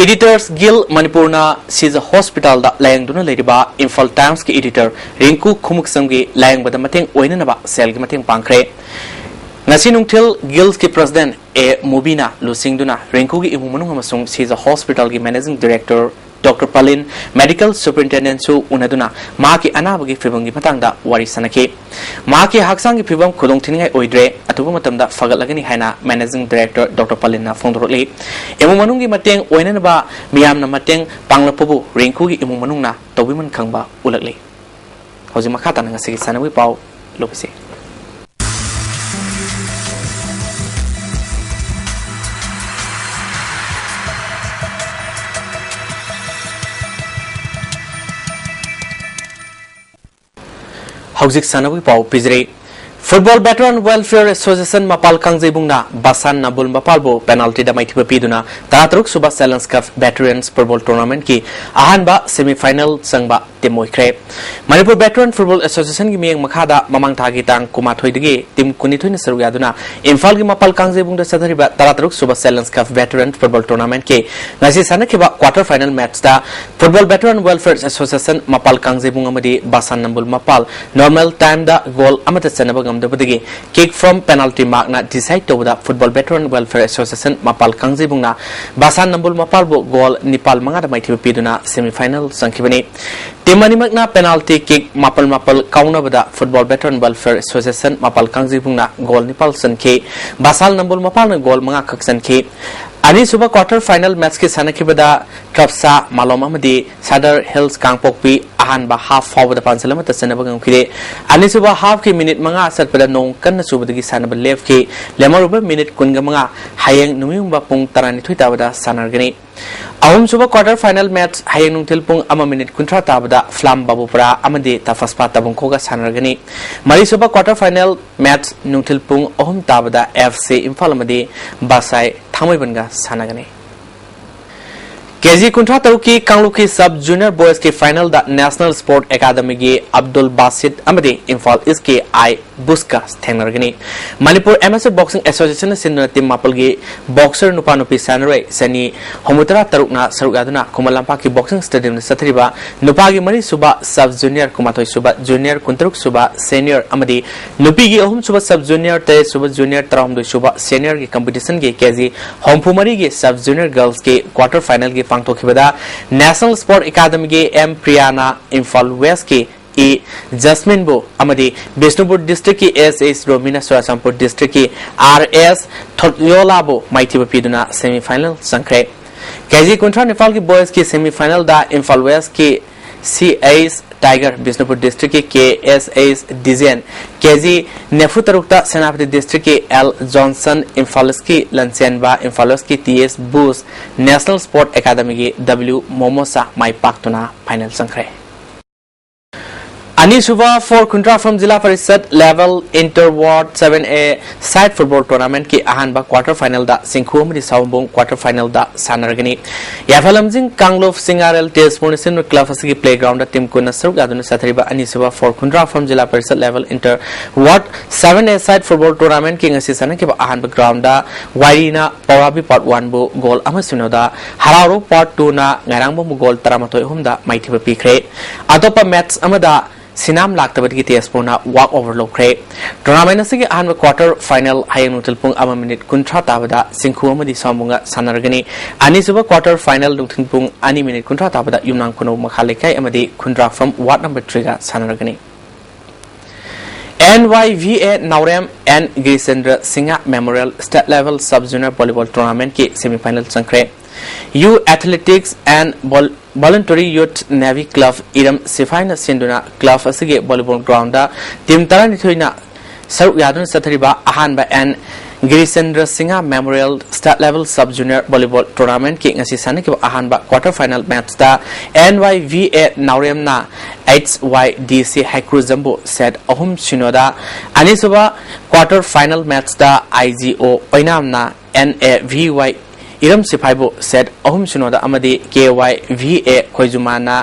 Editors Guild ꯃꯅꯤꯄꯨꯔꯅ ꯁꯤꯖ Hospital ꯗ ꯂꯥꯌꯦꯡꯗꯨꯅ ꯂꯩꯔꯤꯕ Imphal Times ꯀꯤ editor ꯔꯤꯡꯀꯨ ꯈꯨꯃꯨꯛꯁꯝꯒꯤ ꯂꯥꯌꯦꯡꯕꯗ ꯃꯇꯦꯡ ꯑꯣꯏꯅꯅꯕ ꯁꯦꯜꯒꯤ ꯃꯇꯦꯡ ꯄꯥꯡꯈ꯭ꯔꯦ꯫ ꯉꯁꯤ ꯅꯨꯡꯊꯤꯜ Guild ꯀꯤ President ꯑꯦ ꯃꯨꯕꯤꯅ ꯂꯨꯆꯤꯡꯗꯨꯅ ꯔꯤꯡꯀꯨꯒꯤ ꯏꯃꯨꯡ ꯃꯅꯨꯡ ꯑꯃꯁꯨꯡ ꯁꯤꯖ Hospital ꯒꯤ Managing Director ꯗꯣꯛꯇꯔ ꯄꯥꯂꯤꯟ, ꯃꯦꯗꯤꯀꯦꯜ ꯁꯨꯄꯔꯤꯟꯇꯦꯟꯗꯦꯟꯁꯨ ꯎꯅꯗꯨꯅ ꯃꯍꯥꯛꯀꯤ ꯑꯅꯥꯕꯒꯤ ꯐꯤꯕꯝꯒꯤ ꯃꯇꯥꯡꯗ ꯋꯥꯔꯤ ꯁꯥꯅꯈꯤ꯫ ꯃꯍꯥꯛꯀꯤ ꯍꯛꯆꯥꯡꯒꯤ ꯐꯤꯕꯝ ꯈꯨꯗꯣꯡꯊꯤꯅꯤꯡꯉꯥꯏ ꯑꯣꯏꯗ꯭ꯔꯦ, ꯑꯊꯨꯕ ꯃꯇꯝꯗ ꯐꯒꯠꯂꯒꯅꯤ ꯍꯥꯏꯅ ꯃꯦꯅꯦꯖꯤꯡ ꯗꯥꯏꯔꯦꯛꯇꯔ ꯗꯣꯛꯇꯔ ꯄꯥꯂꯤꯟꯅ ꯐꯣꯡꯗꯣꯔꯛꯂꯤ꯫ ꯏꯃꯨꯡ ꯃꯅꯨꯡꯒꯤ ꯃꯇꯦꯡ ꯑꯣꯏꯅꯅꯕ ꯃꯤꯌꯥꯝꯅ ꯃꯇꯦꯡ ꯄꯥꯡꯂꯛꯄꯕꯨ ꯔꯤꯡꯀꯨꯒꯤ ꯏꯃꯨꯡ ꯃꯅꯨꯡꯅ ꯇꯧꯕꯤꯃꯟ ꯈꯪꯕ ꯎꯠꯂꯛꯂꯤ꯫ ꯍꯧꯖꯤꯛ ꯃꯈꯥ ꯇꯥꯅ ꯉꯁꯤꯒꯤ ꯁꯥꯟꯅꯕꯒꯤ ꯄꯥꯎ ꯂꯧꯈꯤꯁꯤ꯫ ꯍꯧꯖꯤꯛ ꯁꯥꯟꯅꯕꯒꯤ ꯄꯥꯎ ꯄꯤꯖꯔꯤ꯫ Football Veteran Welfare Association ꯃꯄꯥꯜ ꯀꯥꯡꯖꯩꯕꯨꯡꯅ ꯕꯥꯁꯥꯟ ꯅꯝꯕꯨꯜ ꯃꯄꯥꯜꯕꯨ ꯄꯦꯅꯥꯜꯇꯤꯗ ꯃꯥꯏꯊꯤꯕ ꯄꯤꯗꯨꯅ ꯇꯔꯥꯇꯔꯨꯛ ꯁꯨꯕ ꯆꯦꯂꯦꯟꯖ ꯀꯞ ꯚꯦꯇꯔꯟꯁ ꯐꯨꯠꯕꯣꯜ ꯇꯣꯔꯅꯥꯃꯦꯟꯠꯀꯤ ꯑꯍꯥꯟꯕ ꯁꯦꯃꯤꯐꯥꯏꯅꯦꯜ ꯆꯪꯕ ꯇꯤꯝ ꯑꯣꯏꯈ꯭ꯔꯦ꯫ ꯃꯅꯤꯄꯨꯔ ꯚꯦꯇꯔꯟ ꯐꯨꯠꯕꯣꯜ ꯑꯦꯁꯣꯁꯤꯌꯦꯁꯟꯒꯤ ꯃꯤꯠꯌꯦꯡ ꯃꯈꯥꯗ ꯃꯃꯥꯡ ꯊꯥꯒꯤ ꯇꯥꯡ ꯀꯨꯟꯃꯥꯊꯣꯏꯗꯒꯤ ꯇꯤꯝ ꯀꯨꯟꯅꯤꯊꯣꯏꯅ ꯁꯔꯨꯛ ꯌꯥꯗꯨꯅ ꯏꯝꯐꯥꯜꯒꯤ ꯃꯄꯥꯜ ꯀꯥꯡꯖꯩꯕꯨꯡꯗ ꯆꯠꯊꯔꯤꯕ ꯇꯔꯥꯇꯔꯨꯛ ꯁꯨꯕ ꯆꯦꯂꯦꯟꯖ ꯀꯞ ꯚꯦꯇꯔꯟ ꯐꯨꯠꯕꯣꯜ ꯇꯣꯔꯅꯥꯃꯦꯟꯠꯀꯤ ꯉꯁꯤ ꯁꯥꯟꯅꯈꯤꯕ ꯀ꯭ꯋꯥꯇꯔ ꯐꯥꯏꯅꯦꯜ ꯃꯦꯠꯆꯇ Football Veteran Welfare Association ꯃꯄꯥꯜ ꯀꯥꯡꯖꯩꯕꯨꯡ ꯑꯃꯗꯤ ꯕꯥꯁꯥꯟ ꯅꯝꯕꯨꯜ ꯃꯄꯥꯜ ꯅꯣꯔꯃꯦꯜ ꯇꯥꯏꯝꯗ ꯒꯣꯜ ꯑꯃꯠꯇ ꯆꯟꯅꯕ ꯉꯝꯗꯕꯗꯒꯤ ꯀꯤꯛ ꯐ꯭ꯔꯣꯝ ꯄꯦꯅꯥꯜꯇꯤ ꯃꯥꯔꯛꯅ ꯗꯤꯁꯥꯏꯗ ꯇꯧꯕꯗ ꯐꯨꯠꯕꯣꯜ ꯚꯦꯇꯔꯟ ꯋꯦꯜꯐꯤꯌꯔ ꯑꯦꯁꯣꯁꯤꯌꯦꯁꯟ ꯃꯄꯥꯜ ꯀꯥꯡꯖꯩꯕꯨꯡꯅ ꯕꯥꯁꯥꯟ ꯅꯝꯕꯨꯜ ꯃꯄꯥꯜꯕꯨ ꯒꯣꯜ ꯅꯤꯄꯥꯜ ꯃꯉꯥꯗ ꯃꯥꯏꯊꯤꯕ ꯄꯤꯗꯨꯅ ꯁꯦꯃꯤꯐꯥꯏꯅꯦꯜ ꯆꯪꯈꯤꯕꯅꯤ꯫ ꯇꯤꯝ ꯑꯅꯤꯃꯛꯅ ꯄꯦꯅꯥꯜꯇꯤ ꯀꯤꯛ ꯃꯥꯄꯜ ꯃꯥꯄꯜ ꯀꯥꯎꯅꯕꯗ ꯐꯨꯠꯕꯣꯜ ꯚꯦꯇꯔꯟ ꯋꯦꯜꯐꯤꯌꯔ ꯑꯦꯁꯣꯁꯤꯌꯦꯁꯟ ꯃꯄꯥꯜ ꯀꯥꯡꯖꯩꯕꯨꯡꯅ ꯒꯣꯜ ꯅꯤꯄꯥꯜ ꯆꯟꯈꯤ꯫ ꯕꯥꯁꯥꯜ ꯅꯝꯕꯨꯜ ꯃꯄꯥꯜꯅ ꯒꯣꯜ ꯃꯉꯥꯈꯛ ꯆꯟꯈꯤ꯫ ꯑꯅꯤꯁꯨꯕ ꯀ꯭ꯋꯥꯇꯔ ꯐꯥꯏꯅꯦꯜ ꯃꯦꯠꯆꯀꯤ ꯁꯥꯟꯅꯈꯤꯕꯗ ꯀ꯭ꯂꯕꯁꯥ ꯃꯥꯂꯣꯝ ꯑꯃꯗꯤ ꯁꯥꯗꯔ ꯍꯤꯜꯁ ꯀꯥꯡꯄꯣꯛꯄꯤ ꯑꯍꯥꯟꯕ ꯍꯥꯐ ꯐꯥꯎꯕꯗ ꯄꯥꯟꯖꯤꯜ ꯑꯃꯠꯇ ꯆꯟꯅꯕ ꯉꯝꯈꯤꯗꯦ꯫ ꯑꯅꯤꯁꯨꯕ ꯍꯥꯐꯀꯤ ꯃꯤꯅꯤꯠ ꯃꯉꯥ ꯆꯠꯄꯗ ꯅꯣꯡ ꯀꯟꯅ ꯆꯨꯕꯗꯒꯤ ꯁꯥꯟꯅꯕ ꯂꯦꯞꯈꯤ꯫ ꯂꯦꯝꯍꯧꯔꯤꯕ ꯃꯤꯅꯤꯠ ꯀꯨꯟꯒ ꯃꯉꯥ ꯍꯌꯦꯡ ꯅꯨꯃꯤꯠ ꯌꯨꯡꯕ ꯄꯨꯡ ꯇꯔꯥꯅꯤꯊꯣꯏ ꯇꯥꯕꯗ ꯁꯥꯟꯅꯔꯒꯅꯤ꯫ ꯑꯍꯨꯝꯁꯨꯕ ꯀ꯭ꯋꯥꯇꯔ ꯐꯥꯏꯅꯦꯜ ꯃꯦꯠꯆ ꯍꯌꯦꯡ ꯅꯨꯡꯊꯤꯜ ꯄꯨꯡ ꯑꯃ ꯃꯤꯅꯤꯠ ꯀꯨꯟꯊ꯭ꯔꯥ ꯇꯥꯕꯗ ꯐ꯭ꯂꯥꯝ ꯕꯥꯕꯨꯄꯨꯔꯥ ꯑꯃꯗꯤ ꯇꯐꯁꯄꯥ ꯇꯥꯕꯨꯡꯈꯣꯒ ꯁꯥꯟꯅꯔꯒꯅꯤ꯫ ꯃꯔꯤꯁꯨꯕ ꯀ꯭ꯋꯥꯇꯔ ꯐꯥꯏꯅꯦꯜ ꯃꯦꯠꯆ ꯅꯨꯡꯊꯤꯜ ꯄꯨꯡ ꯑꯍꯨꯝ ꯇꯥꯕꯗ ꯑꯦꯐ ꯁꯤ ꯏꯝꯐꯥꯜ ꯑꯃꯗꯤ ꯕꯥꯁꯥꯏ ꯊꯥꯡꯃꯩꯕꯟꯒ ꯁꯥꯟꯅꯒꯅꯤ꯫ ꯀꯦ ꯖꯤ ꯀꯨꯟꯊ꯭ꯔꯥ ꯇꯔꯨꯛꯀꯤ ꯀꯥꯡꯂꯨꯞꯀꯤ ꯁꯕ ꯖꯨꯅꯤꯌꯔ ꯕꯣꯏꯁꯀꯤ ꯐꯥꯏꯅꯦꯜꯗ ꯅꯦꯁꯅꯦꯜ ꯁ꯭ꯄꯣꯔꯠ ꯑꯦꯀꯥꯗꯃꯤꯒꯤ ꯑꯕꯗꯨꯜ ꯕꯥꯁꯤꯠ ꯑꯃꯗꯤ ꯏꯝꯐꯥꯜ ꯏꯁꯀꯤ ꯑꯥꯏ ꯕꯨꯁꯀ ꯊꯦꯡꯅꯔꯒꯅꯤ꯫ ꯃꯅꯤꯄꯨꯔ ꯑꯦꯃꯦꯆꯔ ꯕꯣꯛꯁꯤꯡ ꯑꯦꯁꯣꯁꯤꯌꯦꯁꯟꯅ ꯁꯤꯟꯗꯨꯅ ꯇꯤꯝ ꯃꯥꯄꯜꯒꯤ ꯕꯣꯛꯁꯔ ꯅꯨꯄꯥ ꯅꯨꯄꯤ ꯁꯥꯟꯅꯔꯣꯏ ꯆꯅꯤ ꯍꯨꯝꯐꯨꯇꯔꯥ ꯇꯔꯨꯛꯅ ꯁꯔꯨꯛ ꯌꯥꯗꯨꯅ ꯈꯨꯃꯟ ꯂꯝꯄꯥꯛꯀꯤ ꯕꯣꯛꯁꯤꯡ ꯁ꯭ꯇꯦꯗꯤꯌꯝꯗ ꯆꯠꯊꯔꯤꯕ ꯅꯨꯄꯥꯒꯤ ꯃꯔꯤ ꯁꯨꯕ ꯁꯕ ꯖꯨꯅꯤꯌꯔ, ꯀꯨꯟꯃꯥꯊꯣꯏ ꯁꯨꯕ ꯖꯨꯅꯤꯌꯔ, ꯀꯨꯟꯇꯔꯨꯛ ꯁꯨꯕ ꯁꯦꯅꯤꯌꯔ ꯑꯃꯗꯤ ꯅꯨꯄꯤꯒꯤ ꯑꯍꯨꯝ ꯁꯨꯕ ꯁꯕ ꯖꯨꯅꯤꯌꯔ, ꯇꯔꯦꯠ ꯁꯨꯕ ꯖꯨꯅꯤꯌꯔ, ꯇꯔꯥꯍꯨꯝꯗꯣꯏ ꯁꯨꯕ ꯁꯦꯅꯤꯌꯔꯒꯤ ꯀꯝꯄꯤꯇꯤꯁꯟꯒꯤ ꯀꯦꯖꯤ ꯍꯨꯝꯐꯨ ꯃꯔꯤꯒꯤ ꯁꯕ ꯖꯨꯅꯤꯌꯔ ꯒꯔꯜꯁꯀꯤ ꯀ꯭ꯋꯥꯇꯔ ꯐꯥꯏꯅꯦꯜꯒꯤ ꯄꯥꯡꯊꯣꯛꯈꯤꯕꯗ ꯅꯦꯁꯅꯦꯜ ꯁ꯭ꯄꯣꯔꯠ ꯑꯦꯀꯥꯗꯃꯤꯒꯤ ꯑꯦꯝ ꯄ꯭ꯔꯤꯌꯥꯅ ꯏꯝꯐꯥꯜ ꯋꯦꯁꯀꯤ ꯏ ꯖꯁꯃꯤꯟꯕꯨ ꯑꯃꯗꯤ ꯕꯤꯁꯅꯨꯄꯨꯔ ꯗꯤꯁꯇ꯭ꯔꯤꯛꯀꯤ ꯑꯦꯁ ꯑꯦꯁ ꯔꯣꯃꯤꯅ ꯆꯨꯔꯥꯆꯥꯟꯄꯨꯔ ꯗꯤꯁꯇ꯭ꯔꯤꯛꯀꯤ ꯑꯥꯔ ꯑꯦꯁ ꯊꯣꯠꯌꯣꯂꯥꯕꯨ ꯃꯥꯏꯊꯤꯕ ꯄꯤꯗꯨꯅ ꯁꯦꯃꯤ ꯐꯥꯏꯅꯦꯜ ꯆꯪꯈ꯭ꯔꯦ꯫ ꯀꯦꯖꯤ ꯀꯨꯟꯊ꯭ꯔꯥ ꯅꯤꯄꯥꯜꯒꯤ ꯕꯣꯏꯁꯀꯤ ꯁꯦꯃꯤ ꯐꯥꯏꯅꯦꯜꯗ ꯏꯝꯐꯥꯜ ꯋꯦꯁꯀꯤ ꯁꯤ ꯑꯦꯁ ꯇꯥꯏꯒꯔ, ꯕꯤꯁꯅꯨꯄꯨꯔ ꯗꯤꯁꯇ꯭ꯔꯤꯛꯀꯤ ꯀꯦ ꯑꯦꯁ ꯑꯦꯁ ꯗꯤꯖꯦꯟ, ꯀꯦꯖꯤ ꯅꯤꯐꯨ ꯇꯔꯨꯛꯇ ꯁꯦꯅꯥꯄꯇꯤ ꯗꯤꯁꯇ꯭ꯔꯤꯛꯀꯤ ꯑꯦꯜ ꯖꯣꯟꯁꯟ, ꯏꯝꯐꯥꯜ ꯏꯁꯀꯤ ꯂꯟꯆꯦꯟꯕ, ꯏꯝꯐꯥꯜ ꯏꯁꯀꯤ ꯇꯤ ꯑꯦꯁ ꯕꯨꯁ, ꯅꯦꯁꯅꯦꯜ ꯁ꯭ꯄꯣꯔꯠ ꯑꯦꯀꯥꯗꯃꯤꯒꯤ ꯗꯕ꯭ꯂꯤꯎ ꯃꯣꯃꯣꯁꯥ ꯃꯥꯏ ꯄꯥꯛꯇꯨꯅ ꯐꯥꯏꯅꯦꯜ ꯆꯪꯈ꯭ꯔꯦ꯫ ꯑꯅꯤꯁꯨꯕ ꯐꯣꯔ ꯈꯨꯟꯗ꯭ꯔꯥꯐꯝ ꯖꯤꯂꯥ ꯄꯔꯤꯁꯠ ꯂꯦꯚꯦꯜ ꯏꯟꯇꯔ ꯋꯥꯔꯗ ꯁꯚꯦꯟ ꯑꯦ ꯁꯥꯏꯠ ꯐꯨꯠꯕꯣꯜ ꯇꯣꯔꯅꯥꯃꯦꯟꯠꯀꯤ ꯑꯍꯥꯟꯕ ꯀ꯭ꯋꯥꯇꯔ ꯐꯥꯏꯅꯦꯜꯗ ꯆꯤꯡꯈꯨ ꯑꯃꯗꯤ ꯁꯥꯋꯣꯝꯕꯨꯡ ꯀ꯭ꯋꯥꯇꯔ ꯐꯥꯏꯅꯦꯜꯗ ꯁꯥꯟꯅꯔꯒꯅꯤ꯫ ꯌꯥꯏꯐ ꯂꯝꯖꯤꯡ ꯀꯥꯡꯂꯨꯞ ꯁꯤꯡꯉꯥꯔꯦꯜ ꯇꯦꯖꯄꯨꯔꯅ ꯁꯤꯟꯕ ꯀ꯭ꯂꯕ ꯑꯁꯤꯒꯤ ꯄ꯭ꯂꯦꯒ꯭ꯔꯥꯎꯟꯗ ꯇꯤꯝ ꯀꯨꯟꯅ ꯁꯔꯨꯛ ꯌꯥꯗꯨꯅ ꯆꯠꯊꯔꯤꯕ ꯑꯅꯤꯁꯨꯕ ꯐꯣꯔ ꯈꯨꯟꯗ꯭ꯔꯥꯐꯝ ꯖꯤꯂꯥ ꯄꯔꯤꯁꯠ ꯂꯦꯚꯦꯜ ꯏꯟꯇꯔ ꯋꯥꯔꯗ ꯁꯚꯦꯟ ꯑꯦ ꯁꯥꯏꯠ ꯐꯨꯠꯕꯣꯜ ꯇꯣꯔꯅꯥꯃꯦꯟꯠꯀꯤ ꯉꯁꯤ ꯁꯥꯟꯅꯈꯤꯕ ꯑꯍꯥꯟꯕ ꯒ꯭ꯔꯥꯎꯟꯗ ꯋꯥꯏꯔꯤꯅ ꯄꯧꯔꯥꯕꯤ ꯄꯥꯔꯠ ꯋꯥꯟꯕꯨ ꯒꯣꯜ ꯑꯃ ꯁꯤꯅꯣꯗ, ꯍꯔꯥꯎꯔꯨ ꯄꯥꯔꯠ ꯇꯨꯅ ꯉꯥꯏꯔꯥꯡꯕꯝꯕꯨ ꯒꯣꯜ ꯇꯔꯥꯃꯥꯊꯣꯏ ꯑꯍꯨꯝꯗ ꯃꯥꯏꯊꯤꯕ ꯄꯤꯈ꯭ꯔꯦ꯫ ꯑꯇꯣꯞꯄ ꯃꯦꯠꯆ ꯑꯃꯗ ꯁꯤꯅꯥꯝ ꯂꯥꯛꯇꯕꯗꯒꯤ ꯇꯦꯖꯄꯨꯔꯅ ꯋꯥꯛ ꯑꯣꯚꯔ ꯂꯧꯈ꯭ꯔꯦ꯫ ꯇꯣꯔꯅꯥꯃꯦꯟ ꯑꯁꯤꯒꯤ ꯑꯍꯥꯟꯕ ꯀ꯭ꯋꯥꯇꯔ ꯐꯥꯏꯅꯦꯜ ꯍꯌꯦꯡ ꯅꯨꯡꯊꯤꯜ ꯄꯨꯡ ꯑꯃ ꯃꯤꯅꯤꯠ ꯀꯨꯟꯊ꯭ꯔꯥ ꯇꯥꯕꯗ ꯆꯤꯡꯈꯨ ꯑꯃꯗꯤ ꯁꯥꯋꯣꯝꯕꯨꯡꯒ ꯁꯥꯟꯅꯔꯒꯅꯤ꯫ ꯑꯅꯤꯁꯨꯕ ꯀ꯭ꯋꯥꯇꯔ ꯐꯥꯏꯅꯦꯜ ꯅꯨꯡꯊꯤꯜ ꯄꯨꯡ ꯑꯅꯤ ꯃꯤꯅꯤꯠ ꯀꯨꯟꯊ꯭ꯔꯥ ꯇꯥꯕꯗ ꯌꯨꯝꯅꯥꯝ ꯈꯨꯅꯧ ꯃꯈꯥ ꯂꯩꯀꯥꯏ ꯑꯃꯗꯤ ꯈꯨꯟꯗ꯭ꯔꯥꯐꯝ ꯋꯥꯔꯗ ꯅꯝꯕꯔ ꯊ꯭ꯔꯤꯒ ꯁꯥꯟꯅꯔꯒꯅꯤ꯫ N Y V A Naorem N Girichandra Singh memorial state level sub junior volleyball ꯇꯣꯔꯅꯥꯃꯦꯟꯠꯀꯤ ꯁꯦꯃꯤ ꯐꯥꯏꯅꯦꯜ ꯆꯪꯈ꯭ꯔꯦ꯫ ꯌꯨ athletics and voluntary youth navy club ꯏꯔꯝ ꯁꯤꯐꯥꯏꯅ ꯁꯤꯟꯗꯨꯅ ꯀ꯭ꯂꯕ ꯑꯁꯤꯒꯤ ꯚꯣꯂꯤꯕꯣꯜ ꯒ꯭ꯔꯥꯎꯟꯗ ꯇꯤꯝ ꯇꯔꯥꯅꯤꯊꯣꯏꯅ ꯁꯔꯨꯛ ꯌꯥꯗꯨꯅ ꯆꯠꯊꯔꯤꯕ ꯑꯍꯥꯟꯕ N Girichandra Singh memorial state level sub junior volleyball ꯇꯣꯔꯅꯥꯃꯦꯟꯠꯀꯤ ꯉꯁꯤ ꯁꯥꯟꯅꯈꯤꯕ ꯑꯍꯥꯟꯕ ꯀ꯭ꯋꯥꯇꯔ ꯐꯥꯏꯅꯦꯜ ꯃꯦꯠꯆꯇ ꯑꯦꯟ ꯋꯥꯏ ꯚꯤ ꯑꯦ ꯅꯥꯎꯔꯦꯝꯅ ꯑꯩꯆ ꯋꯥꯏ ꯗꯤ ꯁꯤ ꯍꯩꯀ꯭ꯔꯨꯖꯝꯕꯨ ꯁꯦꯠ ꯑꯍꯨꯝ ꯁꯤꯅꯣꯗ, ꯑꯅꯤꯁꯨꯕ ꯀ꯭ꯋꯥꯇꯔ ꯐꯥꯏꯅꯦꯜ ꯃꯦꯠꯆꯇ ꯑꯥꯏ ꯖꯤ ꯑꯣ ꯑꯣꯏꯅꯥꯝꯅ ꯑꯦꯟ ꯑꯦ ꯚꯤ ꯋꯥꯏ ꯏꯔꯝ ꯁꯤꯐꯥꯏꯕꯨ ꯁꯦꯠ ꯑꯍꯨꯝ ꯁꯤꯅꯣꯗ ꯑꯃꯗꯤ ꯀꯦ ꯋꯥꯏ ꯚꯤ ꯑꯦ ꯈꯣꯏꯖꯨꯃꯥꯅ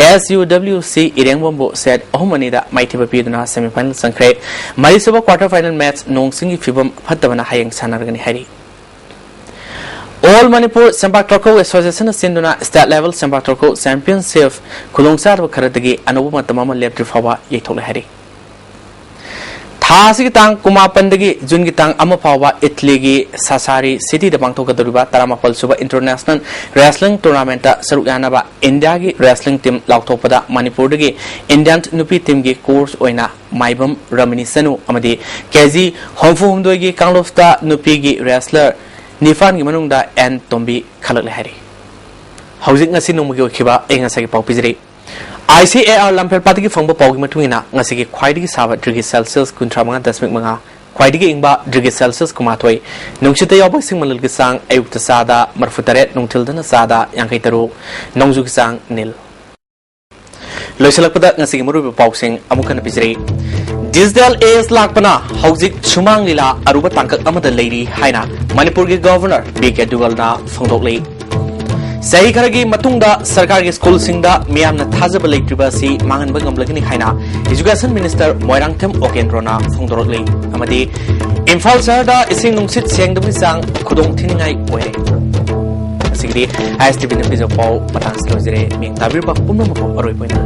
ꯑꯦꯁ ꯌꯨ ꯗꯕ꯭ꯂꯤꯎ ꯁꯤ ꯏꯔꯦꯡꯕꯝꯕꯨ ꯁꯦꯠ ꯑꯍꯨꯝ ꯑꯅꯤꯗ ꯃꯥꯏꯊꯤꯕ ꯄꯤꯗꯨꯅ ꯁꯦꯃꯤꯐꯥꯏꯅꯦꯜ ꯆꯪꯈ꯭ꯔꯦ꯫ ꯃꯔꯤꯁꯨꯕ ꯀ꯭ꯋꯥꯔꯇꯔ ꯐꯥꯏꯅꯦꯜ ꯃꯦꯠꯆ ꯅꯣꯡ ꯆꯤꯡꯒꯤ ꯐꯤꯕꯝ ꯐꯠꯇꯕꯅ ꯍꯌꯦꯡ ꯁꯥꯟꯅꯔꯒꯅꯤ ꯍꯥꯏꯔꯤ꯫ ꯑꯣꯜ ꯃꯅꯤꯄꯨꯔ ꯁꯦꯝꯄꯥꯛ ꯇꯥꯀ꯭ꯔꯧ ꯑꯦꯁꯣꯁꯤꯌꯦꯁꯟꯅ ꯁꯤꯟꯗꯨꯅ ꯁ꯭ꯇꯦꯠ ꯂꯦꯚꯦꯜ ꯁꯦꯝꯄꯥꯛ ꯇꯥꯀ꯭ꯔꯧ ꯆꯦꯝꯄꯤꯌꯟꯁꯤꯞ ꯈꯨꯗꯣꯡꯆꯥꯗꯕ ꯈꯔꯗꯒꯤ ꯑꯅꯧꯕ ꯃꯇꯝ ꯑꯃ ꯂꯦꯞꯇ꯭ꯔꯤ ꯐꯥꯎꯕ ꯌꯩꯊꯣꯛꯂꯦ ꯍꯥꯏꯔꯤ꯫ ꯊꯥ ꯑꯁꯤꯒꯤ ꯇꯥꯡ ꯀꯨꯟꯃꯥꯄꯟꯗꯒꯤ ꯖꯨꯟꯒꯤ ꯇꯥꯡ ꯑꯃ ꯐꯥꯎꯕ ꯏꯇꯂꯤꯒꯤ ꯁꯥꯁꯥꯔꯤ ꯁꯤꯇꯤꯗ ꯄꯥꯡꯊꯣꯛꯀꯗꯧꯔꯤꯕ ꯇꯔꯥꯃꯥꯄꯜ ꯁꯨꯕ ꯏꯟꯇꯔꯅꯦꯁꯅꯦꯜ ꯔꯦꯁꯂꯤꯡ ꯇꯣꯔꯅꯥꯃꯦꯟꯠꯇ ꯁꯔꯨꯛ ꯌꯥꯅꯕ ꯏꯟꯗꯤꯌꯥꯒꯤ ꯔꯦꯁꯂꯤꯡ ꯇꯤꯝ ꯂꯥꯎꯊꯣꯛꯄꯗ ꯃꯅꯤꯄꯨꯔꯗꯒꯤ ꯏꯟꯗꯤꯌꯟ ꯅꯨꯄꯤ ꯇꯤꯝꯒꯤ ꯀꯣꯆ ꯑꯣꯏꯅ ꯃꯥꯏꯕꯝ ꯔꯃꯅꯤ ꯁꯅꯨ ꯑꯃꯗꯤ ꯀꯦꯖꯤ ꯍꯨꯝꯐꯨ ꯍꯨꯝꯗꯣꯏꯒꯤ ꯀꯥꯡꯂꯨꯞꯇ ꯅꯨꯄꯤꯒꯤ ꯔꯦꯁꯂꯔ ꯅꯤꯄꯥꯟꯒꯤ ꯃꯅꯨꯡꯗ ꯑꯦꯟ ꯇꯣꯝꯕꯤ ꯈꯜꯂꯛꯂꯦ ꯍꯥꯏꯔꯤ꯫ ꯍꯧꯖꯤꯛ ꯉꯁꯤ ꯅꯣꯡꯃꯒꯤ ꯑꯣꯏꯈꯤꯕ ꯑꯏꯪ ꯑꯁꯥꯒꯤ ꯄꯥꯎ ꯄꯤꯖꯔꯤ꯫ ꯑꯥꯏ ꯁꯤ ꯑꯦ ꯑꯥꯔ ꯂꯝꯐꯦꯜꯄꯥꯠꯇꯒꯤ ꯐꯪꯕ ꯄꯥꯎꯒꯤ ꯃꯇꯨꯡ ꯏꯟꯅ ꯉꯁꯤꯒꯤ ꯈ꯭ꯋꯥꯏꯗꯒꯤ ꯁꯥꯕ ꯗꯤꯒ꯭ꯔꯤ ꯁꯦꯜꯁꯤꯌꯁ ꯀꯨꯟꯊ꯭ꯔꯥ ꯃꯉꯥ ꯗꯁꯃꯤꯛ ꯃꯉꯥ, ꯈ꯭ꯋꯥꯏꯗꯒꯤ ꯏꯪꯕ ꯗꯤꯒ꯭ꯔꯤ ꯁꯦꯜꯁꯤꯌꯁ ꯀꯨꯟꯃꯥꯊꯣꯏ, ꯅꯨꯡꯁꯤꯠꯇ ꯌꯥꯎꯕ ꯏꯁꯤꯡ ꯃꯅꯤꯜꯒꯤ ꯆꯥꯡ ꯑꯌꯨꯛꯇ ꯆꯥꯗ ꯃꯔꯤꯐꯨ ꯇꯔꯦꯠ, ꯅꯨꯡꯊꯤꯜꯗꯅ ꯆꯥꯗ ꯌꯥꯡꯈꯩ ꯇꯔꯨꯛ, ꯅꯣꯡꯖꯨꯒꯤ ꯆꯥꯡ ꯅꯤꯜ꯫ ꯂꯣꯏꯁꯤꯜꯂꯛꯄꯗ ꯉꯁꯤꯒꯤ ꯃꯔꯨꯑꯣꯏꯕ ꯄꯥꯎꯁꯤꯡ ꯑꯃꯨꯛ ꯍꯟꯅ ꯄꯤꯖꯔꯤ꯫ ꯗꯤꯖꯤꯇꯦꯜ ꯑꯦꯖ ꯂꯥꯛꯄꯅ ꯍꯧꯖꯤꯛ ꯁꯨꯃꯥꯡ ꯂꯤꯂꯥ ꯑꯔꯨꯕ ꯇꯥꯡꯀꯛ ꯑꯃꯗ ꯂꯩꯔꯤ ꯍꯥꯏꯅ ꯃꯅꯤꯄꯨꯔꯒꯤ ꯒꯚꯔꯅꯔ ꯕꯤ ꯀꯦ ꯗꯨꯒꯜꯅ ꯐꯣꯡꯗꯣꯛꯂꯤ꯫ ꯆꯍꯤ ꯈꯔꯒꯤ ꯃꯇꯨꯡꯗ ꯁꯔꯀꯥꯔꯒꯤ ꯁ꯭ꯀꯨꯜꯁꯤꯡꯗ ꯃꯤꯌꯥꯝꯅ ꯊꯥꯖꯕ ꯂꯩꯇ꯭ꯔꯤꯕ ꯑꯁꯤ ꯃꯥꯡꯍꯟꯕ ꯉꯝꯂꯒꯅꯤ ꯍꯥꯏꯅ ꯏꯖꯨꯀꯦꯁꯟ ꯃꯤꯅꯤꯁꯇꯔ ꯃꯣꯏꯔꯥꯡꯊꯦꯝ ꯑꯣꯀꯦꯟꯗ꯭ꯔꯣꯅ ꯐꯣꯡꯗꯣꯔꯛꯂꯤ꯫ ꯑꯃꯗꯤ ꯏꯝꯐꯥꯜ ꯁꯍꯔꯗ ꯏꯁꯤꯡ ꯅꯨꯡꯁꯤꯠ ꯁꯦꯡꯗꯕꯒꯤ ꯆꯥꯡ ꯈꯨꯗꯣꯡ ꯊꯤꯅꯤꯡꯉꯥꯏ ꯑꯣꯏꯔꯦ꯫ ꯑꯁꯤꯒꯤꯗꯤ ꯑꯥꯏ ꯑꯦꯁ ꯇꯤ ꯚꯤꯅ ꯄꯤꯖꯕ ꯄꯥꯎ ꯃꯇꯥꯡꯁꯤꯗ ꯂꯣꯏꯖꯔꯦ꯫ ꯃꯤꯡ ꯇꯥꯕꯤꯔꯤꯕ ꯄꯨꯝꯅꯃꯛꯄꯨ ꯑꯔꯣꯏꯕ ꯑꯣꯏꯅ